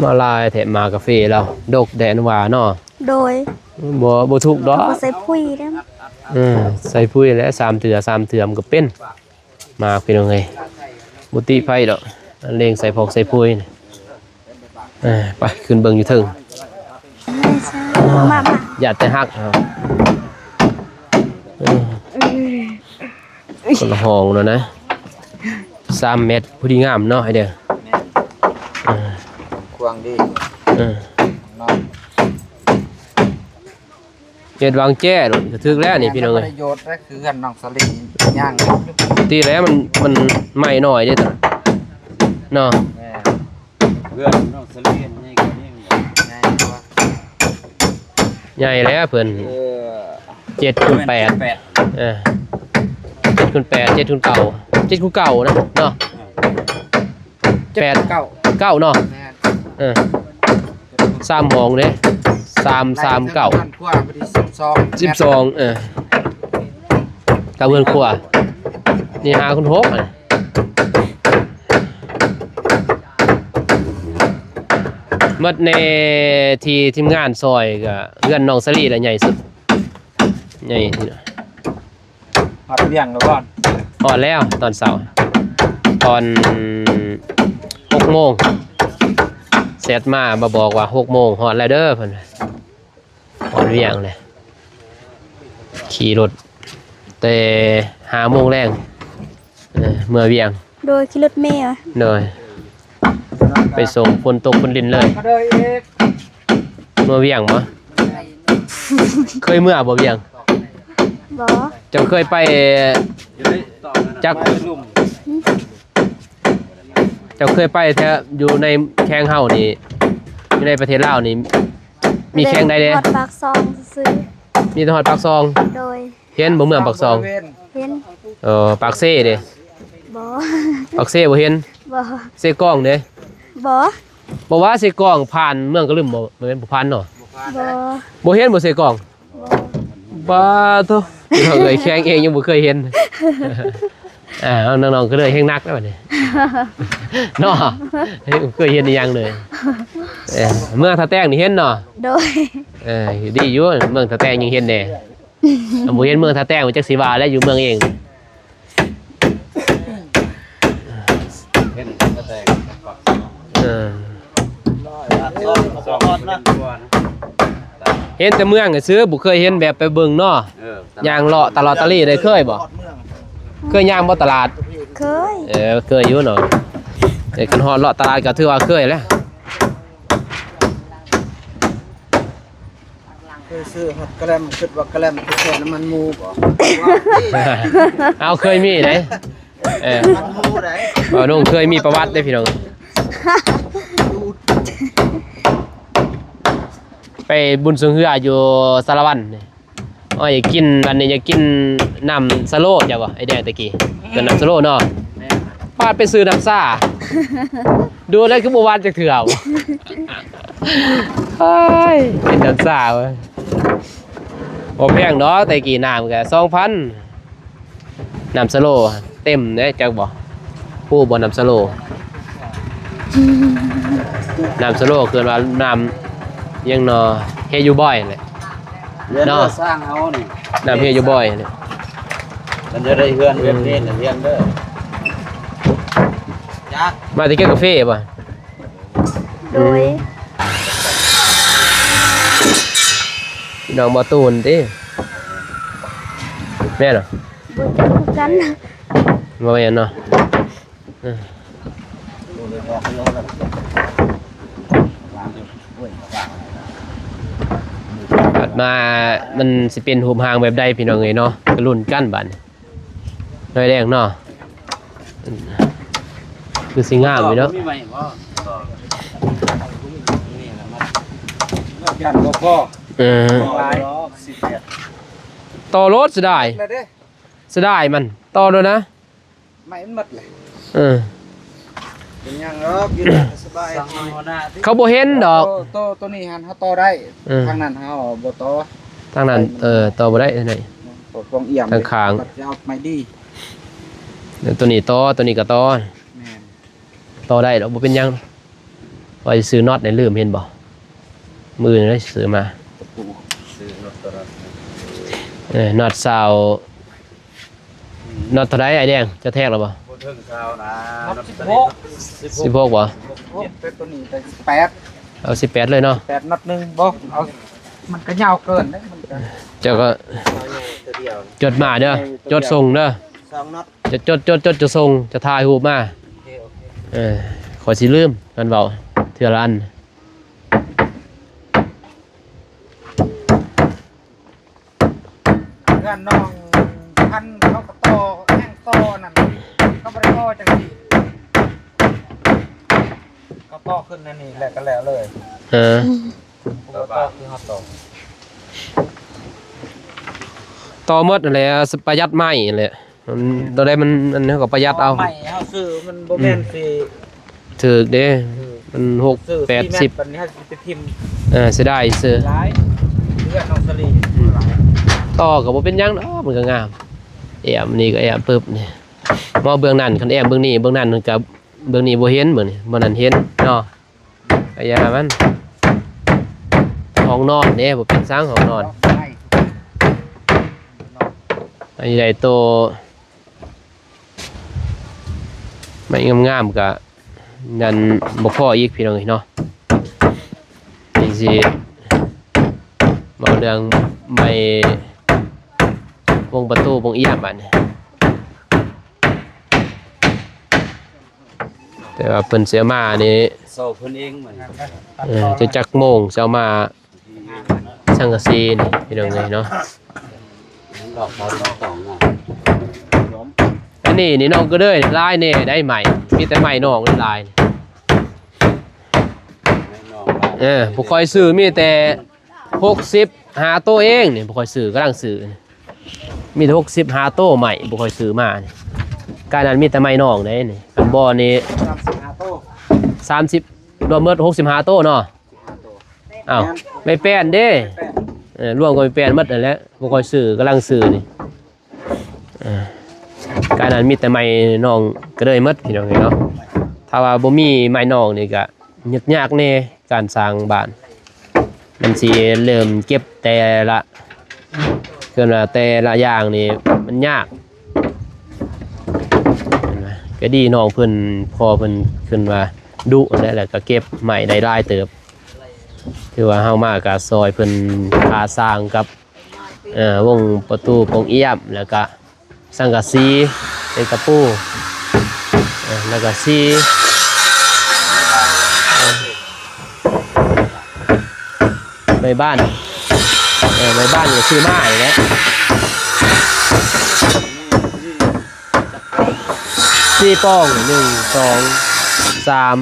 ມາຫຼາຍແທ້ ໝາກກາເຟລາວ ດົກແດ່ນະຫວ່າເນາະ. ໂດຍ. ບໍ່ ບໍ່ທຸກດອກ ບໍ່ໃສ່ປຸ໋ຍເດ້. ເອີ ໃສ່ປຸ໋ຍແຫຼະ ສາມເທື່ອ ສາມເທື່ອມັນກະເປັນ. ມາພີ່ນ້ອງເອີຍ ບໍ່ຕິໃຜດອກ ເລັງໃສ່ພອກໃສ່ປຸ໋ຍ. ເອີ ໄປຂຶ້ນເບິ່ງຢູ່ເທິງ ຢ້ານແຕ່ຫັກ. ເອີ ຄົນລະຫ້ອງແລ້ວນະ ສາມແມັດ ພໍດີງາມເນາະ ໃຫ້ເດີ. ແມ່ນ. ເອີ ກວ້າງດີ. ເອີ ເນາະ. ເຮັດວາງແຈໂລດກະຖືກແລ້ວນີ້ພີ່ນ້ອງເອີຍ. ປະໂຫຍດແລ້ວ ຄືເຮືອນນ້ອງສາລີຍ່າງ ຕິແລ້ວ ມັນ ມັນໄມ້ນ້ອຍເດ້ຕອນນັ້ນເນາະ. ແມ່ນ. ເຮືອນນ້ອງສາລີໃຫຍ່ກວ່ານີ້ ໃຫຍ່ກວ່າ ໃຫຍ່ແລ້ວເພິ່ນ. ເອີ ເຈັດຄູນແປດ ເອີ ເຈັດຄູນແປດ ເຈັດຄູນເກົ້າ ເຈັດຄູນເກົ້ານະເນາະ. ເອີ ແປດ ເກົ້າ ເກົ້າເນາະ. ແມ່ນ. ເອີ ສາມຫ້ອງເດ້ ສາມ ສາມ ເກົ້າ ສິບສອງ ສິບສອງ. ເອີ ກັບເຮືອນຄົວນີ້ ຫ້າຄູນຫົກ ໝົດໃນທີ່ທີມງານຊ່ອຍກະເຮືອນນ້ອງສາລີລະໃຫຍ່ສຸດ ໃຫຍ່ທີ່ ຮອດວຽງແລ້ວບໍ່? ຮອດແລ້ວຕອນເຊົ້າ ຕອນຫົກໂມງ ເຊ ດມາ ມາບອກວ່າຫົກໂມງຮອດແລ້ວເດີ ເພິ່ນວ່າ ຮອດວຽງແລ້ວ. ຂີ່ລົດແຕ່ຫ້າໂມງແລງ ເອີ ເມືອວຽງ. ໂດຍ ຂີ່ລົດເມຫວາ? ໂດຍ ໄປສົ່ງ ຝົນຕົກຝົນລິນເລີຍ. ເມືອວຽງບໍ່? ເຄີຍເມືອບໍ່ວຽງ? ບໍ່. ເຈົ້າເຄີຍໄປຈັກ ເຈົ້າເຄີຍໄປແຖວຢູ່ໃນແຂວງເຮົານີ້ ຢູ່ໃນປະເທດລາວນີ້ ມີແຂວງໃດແດ່? ຮອດປາກຊ່ອງຊື່ໆ. ມີແຕ່ຮອດປາກຊ່ອງ? ໂດຍ. ເຫັນບໍ່ເມືອງປາກຊ່ອງ? ເຫັນ. ເອີ ປາກເຊເດ້? ບໍ່. ປາກເຊບໍ່ເຫັນ? ບໍ່. ເຊກອງເດ້? ບໍ່. ບໍ່ວ່າເຊກອງຜ່ານເມືອງກະລຶມບໍ່? ບໍ່ແມ່ນ ບໍ່ຜ່ານເນາະ? ບໍ່. ບໍ່ເຫັນບໍ່ເຊກອງ? ບໍ່. ບາໂທ້ ເອີຍ ແຂວງເອງຍັງບໍ່ເຄີຍເຫັນ. ອ່າ ນ້ອງໆ ກໍເລີຍແຮງໜັກແລ້ວບັດນີ້ ເນາະ ເຄີຍເຫັນອີ່ຫຍັງເລີຍ. ເອີ ເມືອງທ່າແຕງນີ້ເຫັນເນາະ? ໂດຍ. ເອີ ດີຢູ່ ເມືອງທ່າແຕງຍັງເຫັນແດ່. ຄັນບໍ່ເຫັນເມືອງທ່າແຕງ ຈັກຊິວ່າແລ້ວ ຢູ່ເມືອງເອງ. ເຫັນແຕ່ເມືອງຊື່ໆ ບໍ່ເຄີຍເຫັນແບບໄປເບິ່ງເນາະ. ເອີ ຍ່າງເລາະຕະຫຼອດຕະຫຼີໄດ້ເຄີຍບໍ່? ເຄີຍຍ່າງບໍ່ຕະຫຼາດ? ເຄີຍ. ເອີ ເຄີຍຢູ່ເນາະ. ເອີ ຄັນຮອດເລາະຕະຫຼາດກໍຖືວ່າເຄີຍແລ້ວ. ເຄີຍຊື້ຮອດກະແລັມ ຄິດວ່າກະແລັມຄືແຊ່ນ້ຳມັນໝູບໍ? ເອົາ ເຄີຍມີເດ້. ເອີ ນ້ຳມັນໝູໄດ໋ ບ່າວນຸ່ງເຄີຍມີປະຫວັດເດ້ພີ່ນ້ອງ. ໄປບຸນຊ່ວງເຮືອຢູ່ສາລະວັນນີ້. ໂອ້ຍ ຢາກກິນ ອັນນີ້ ຢາກກິນນ້ຳສະໂລ ເຈົ້າບໍ່ ໄອ້ແດງ ແຕ່ກີ້ ເປັນນ້ຳສະໂລເນາະ. ແມ່ນ. ປາດ ໄປຊື້ນ້ຳຊາ ດູແລ້ວຄືບໍ່ຫວານຈັກເທື່ອ. ໂອ້ຍ ກິນນ້ຳຊາເວີ້ຍ. ບໍ່ແພງດອກ ແຕ່ກີ້ນ້ຳກໍສອງພັນ ນ້ຳສະໂລເຕັມເດ້ ຈັກບໍ່? ຮູ້ບໍ່ນ້ຳສະໂລ? ນ້ຳສະໂລ ເອີ້ນວ່ານ້ຳຫຍັງນໍ? ເຮຢູບອຍແຫຼະ. ເຮືອນເນາະ ເດີ ສ້າງເຮົານີ້ ນ້ຳເຮຢູບອຍນີ້. ມັນຈະໄດ້ເຮືອນແບບນີ້ນະ ເຮືອນເດີ. ຈັກ ມາແຕ່ເກັບກາເຟບໍ່? ໂດຍ. ອືມ ພີ່ນ້ອງບໍ່ຕູນຕິ? ແມ່ນບໍ່? ບໍ່ຈັກຄືກັນ. ບໍ່ແມ່ນເນາະ. ເອີ ບັດມາມັນຊິເປັນຮູບຮ່າງແບບໃດ ພີ່ນ້ອງເອີຍເນາະ, ກໍລຸ້ນກັນບາດນີ້. ນ້ອຍແດງເນາະ ຄືຊິງາມຢູ່ເນາະ. ມີໃໝ່ບໍ່? ຢ້ານບໍ່ພໍ. ເອີ ຫຼາຍ ສິບແປດ ຕໍ່ໂລດ. ເສຍດາຍ ເສຍດາຍມັນ ຕໍ່ໂລດນະ. ໄມ້ມັນໝົດແຫຼະ. ເອີ ເປັນຫຍັງດອກ ຢູ່ໄດ້ສະບາຍ. ເຂົາບໍ່ເຫັນດອກ. ໂຕ ໂຕ ໂຕນີ້ຫັ້ນເຮົາຕໍ່ໄດ້. ເອີ ທາງນັ້ນເຮົາບໍ່ຕໍ່. ທາງນັ້ນ ເອີ ຕໍ່ບໍ່ໄດ້ທາງໃດ. ເອີ ຕໍ່ຂອງອຽມ ທາງຂ້າງ ບັດຈະເອົາໄມ້ດີ. ໂຕນີ້ຕໍ່ ໂຕນີ້ກໍຕໍ່. ແມ່ນ ຕໍ່ໄດ້ດອກ ບໍ່ເປັນຫຍັງ. ວ່າຊິຊື້ນັອດນີ້ ລືມ ເຫັນບໍ່? ມື້ນີ້ໄດ້ຊື້ມາ. ຕະປູ ຊື້ນັອດຕົວນັ້ນ. ເອີ ນັອດຊາວ ນັອດເທົ່າໃດອ້າຍແດງ? ເຈົ້າແທກແລ້ວບໍ່? ບໍ່ເຖິງຊາວນະ. ນັອດສິບຫົກ. ສິບຫົກບໍ່? ສິບຫົກ ແຕ່ຕົວນີ້ໄດ້ສິບແປດ. ເອົາສິບແປດເລີຍເນາະ. ສິບແປດ ນັອດໜຶ່ງບໍ່ເອົາ ມັນກໍຍາວເກີນເດ້. ມັນກໍ ເຈົ້າກໍ ເອົາຢູ່ຕົວດຽວ ຈົດມາເດີ ຈົດສົ່ງເດີ. ສອງນັອດ ຈະຈົດ ຈົດ ຈົດ ຈະສົ່ງ ຈະຖ່າຍຮູບມາ. ໂອເຄ ໂອເຄ. ເອີ ຂ້ອຍຊິລືມ ຄັນເວົ້າເທື່ອລະອັນ. ເຮືອນນ້ອງພັນເຂົາກໍຕໍ່ ແຮ່ງຕໍ່ນັ້ນ ເຂົາບໍ່ໄດ້ຕໍ່ຈັ່ງຊີ້ ເຂົາຕໍ່ຂຶ້ນອັນນີ້ແລ້ວກໍແລ້ວເລີຍ. ເອີ ບໍ່ຕໍ່ຄືເຮົາຕໍ່ ຕໍ່ໝົດຫັ້ນແຫຼະ ປະຢັດໄມ້ຫັ້ນແຫຼະ. ມັນ ໂຕໃດມັນ ອັນນີ້ເຮົາກໍປະຢັດເອົາ. ໄມ້ເຮົາຊື້ມັນບໍ່ແມ່ນ ອືມ ຊິຖືກເດ້. ມັນຫົກ ແປດສິບ ບັດນີ້ເຮົາຊິໄປຖິ້ມ. ເອີ ເສຍດາຍຊື່ ຫຼາຍເຮືອນນ້ອງສາລີ. ອືມ ຕໍ່ກໍບໍ່ເປັນຫຍັງດອກ ມັນກໍງາມ. ແອ້ມນີ້ກໍແອ້ມປຶບນີ້ ມອງເບື້ອງນັ້ນ ຄັນແອ້ມເບື້ອງນີ້ ເບື້ອງນັ້ນມັນກໍ ເບື້ອງນີ້ບໍ່ເຫັນ ເບື້ອງນີ້ ບ່ອນນັ້ນເຫັນເນາະ. ກະຢ່າມັນ ຫ້ອງນອນເດ້ ບໍ່ເປັນສັງຫ້ອງນອນ. ອັນນີ້ໄດ້ໂຕໄມ້ງາມໆ ກະຍັນບໍ່ພໍອີກ ພີ່ນ້ອງເອີຍເນາະ. ຊິເວົ້າເລື່ອງໄມ້ວົງປະຕູວົງອຽມບາດນີ້ ແຕ່ວ່າເພິ່ນຊິເອົາມານີ້ ໂຊເພິ່ນເອງມັນ ເອີ ຈະຈັກໂມງຊິເອົາມາ ສັງກະສີນີ້ ພີ່ນ້ອງເອີຍເນາະ ອັນນີ້ນີ້ນ້ອງກະເດີຍຫຼາຍແດ່ໄດ໋ໄມ້ ມີແຕ່ໄມ້ນ້ອງຫຼາຍ ເອີ ບໍ່ຄ່ອຍຊື້ ມີແຕ່ຫົກສິບຫ້າໂຕເອງນີ້ ບໍ່ຄ່ອຍຊື້ ກຳລັງຊື້ ມີແຕ່ຫົກສິບຫ້າໂຕໄມ້ ບໍ່ຄ່ອຍຊື້ມານີ້ ກາຍນັ້ນມີແຕ່ໄມ້ນ້ອງເດ້ນີ້ ອັນບໍ່ນີ້ສາມສິບຫ້າໂຕ ສາມສິບ ລວມໝົດຫົກສິບຫ້າໂຕເນາະ ອ້າວ ໄມ້ແປ້ນເດ້ ເອີ ລວມກັບໄມ້ແປ້ນໝົດນັ້ນແຫຼະ ບໍ່ຄ່ອຍຊື້ ກຳລັງຊື້ນີ້ ເອີ ກາຍນັ້ນມີແຕ່ໄມ້ນ້ອງກະເດີຍໝົດ ພີ່ນ້ອງເອີຍເນາະ ຖ້າວ່າບໍ່ມີໄມ້ນ້ອງນີ້ກະຫຍຸ້ງຍາກແດ່ ການສ້າງບ້ານ ມັນຊິເລີ່ມເກັບແຕ່ລະ ເອີ້ນວ່າແຕ່ລະຢ່າງນີ້ມັນຍາກ ກະດີນ້ອງເພິ່ນ ພໍ່ເພິ່ນ ເອີ້ນວ່າດຸຫັ້ນແຫຼະ ແລ້ວກະເກັບໄມ້ໄດ້ຫຼາຍເຕີບ ຖືວ່າເຮົາມາກະຊ່ອຍເພິ່ນຄ່າສ້າງກັບ ເອີ ວົງປະຕູປົງອຽມ ແລ້ວກະສັງກະສີ ເປັນຕະປູ ເອີ ແລ້ວກະສີ ໄມ້ບ້ານ ເອີ ໄມ້ບ້ານກະຊື້ມານີ້ແຫຼະ ສີ່ປ່ອງ ໜຶ່ງ ສອງ ສາມ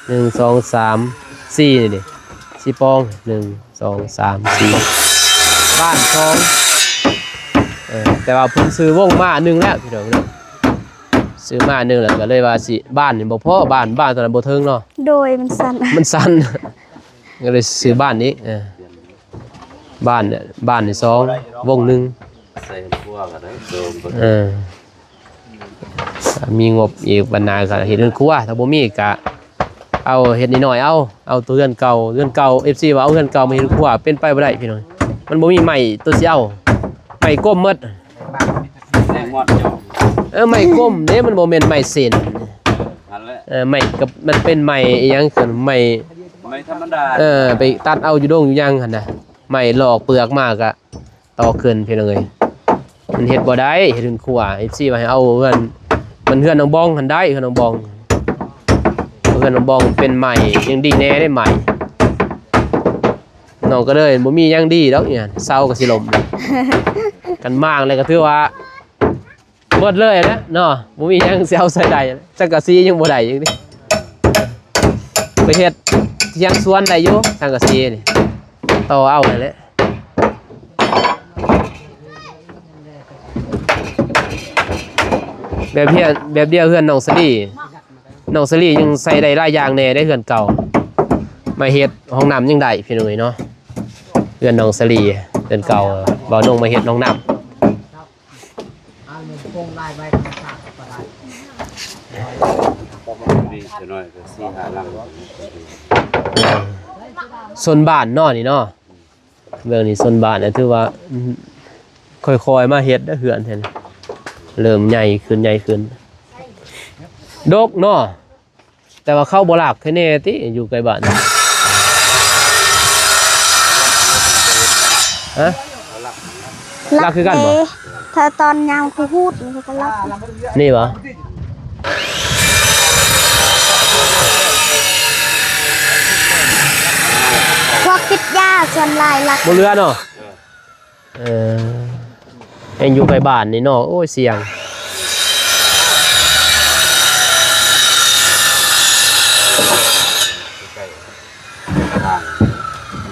ໜຶ່ງ ສອງ ສາມ ສີ່ ນີ້ເດ້ ສີ່ປ່ອງ ໜຶ່ງ ສອງ ສາມ ສີ່ ບ້ານສອງ ເອີ ແຕ່ວ່າເພິ່ນຊື້ວົງມາອັນໜຶ່ງແລ້ວ ພີ່ນ້ອງເນາະ ຊື້ມາອັນໜຶ່ງແລ້ວ ກະເລີຍວ່າຊິ ບ້ານນີ້ບໍ່ພໍ ບ້ານ ບ້ານຕອນນັ້ນບໍ່ເຖິງເນາະ ໂດຍ ມັນສັ້ນ ມັນສັ້ນ ກະເລີຍຊື້ບ້ານອີກ ເອີ ບ້ານ ບ້ານນີ້ສອງ ວົງໜຶ່ງ ໃສ່ເຮືອນຄົວກະໄດ້ ເອີ ມີງົບອີກບັນດາກະເຮັດເຮືອນຄົວ ຖ້າບໍ່ມີກະເອົາເຮັດນ້ອຍໆ ເອົາ ເອົາໂຕເຮືອນເກົ່າ ເຮືອນເກົ່າ ເອັຟຊີ ວ່າເອົາເຮືອນເກົ່າມາເຮັດເຮືອນຄົວ ເປັນໄປບໍ່ໄດ້ພີ່ນ້ອງ ມັນບໍ່ມີໄມ້ໂຕຊິເອົາ ໄມ້ກົມໝົດ ເອີ ໄມ້ກົມເດ້ ມັນບໍ່ແມ່ນໄມ້ເສັ້ນ ຫັ້ນແຫຼະ ເອີ ໄມ້ກະ ມັນເປັນໄມ້ອີ່ຫຍັງ ໄມ້ທຳມະດາ ເອີ ໄປຕັດເອົາຢູ່ດົງຢູ່ຫຍັງຫັ້ນນະ ໄມ້ລອກເປືອກມາກະ ຕອກຂຶ້ນ ພີ່ນ້ອງເອີຍ ມັນເຮັດບໍ່ໄດ້ ເຮັດເຮືອນຄົວ ເອັຟຊີ ວ່າໃຫ້ເອົາເຮືອນ ມັນເຮືອນນ້ອງບອງຫັ້ນໄດ້ ເຮືອນນ້ອງບອງ ເຮືອນນ້ອງບອງເປັນໄມ້ ຍັງດີແດ່ເດ້ໄມ້ ນ້ອງກະເດີຍບໍ່ມີຫຍັງດີດອກ ເຊົາກະຊິລົ້ມ ຄັນມ້າງແລ້ວກະຖືວ່າ ໝົດເລີຍແຫຼະເນາະ ບໍ່ມີຫຍັງຊິເອົາໃສ່ໄດ້ ສັງກະສີຍັງບໍ່ໄດ້ຫຍັງນີ້ ໄປເຮັດທຽງສວນໄດ້ຢູ່ ສັງກະສີນີ້ ຕໍ່ເອົາຫັ້ນແຫຼະ ແບບເຮືອນ ແບບດຽວເຮືອນນ້ອງສາລີ ນ້ອງສາລີຍັງໃສ່ໄດ້ຫຼາຍຢ່າງແດ່ເດ້ ເຮືອນເກົ່າ ມາເຮັດຫ້ອງນ້ຳຍັງໄດ້ ພີ່ນ້ອງເອີຍເນາະ ເຮືອນນ້ອງສາລີ ເຮືອນເກົ່າ ບ່າວນົງມາເຮັດຫ້ອງນ້ຳ ຊົນບ້ານເນາະນີ້ເນາະ ເບື້ອງນີ້ຊົນບ້ານ ຖືວ່າ ອືມ ຄ່ອຍໆມາເຮັດເດີເຮືອນແທ້ ເລີ່ມໃຫຍ່ຂຶ້ນ ໃຫຍ່ຂຶ້ນ ດົກເນາະ ແຕ່ວ່າເຂົາບໍ່ລັກແທ້ແນ່ຕິ ຢູ່ໃກ້ບ້ານ ຮະ? ລັກຄືກັນບໍ່? ເດ້ ຖ້າຕອນຍາມເຂົາຫູດ ເຂົາກໍລັກ ນີ້ບໍ່? ພວກຕິດຢາສ່ວນຫຼາຍລັກ ບໍ່ເຫຼືອເນາະ. ເອີ ແຮ່ງຢູ່ໃກ້ບ້ານນີ້ເນາະ ໂອ້ຍ ສ່ຽງ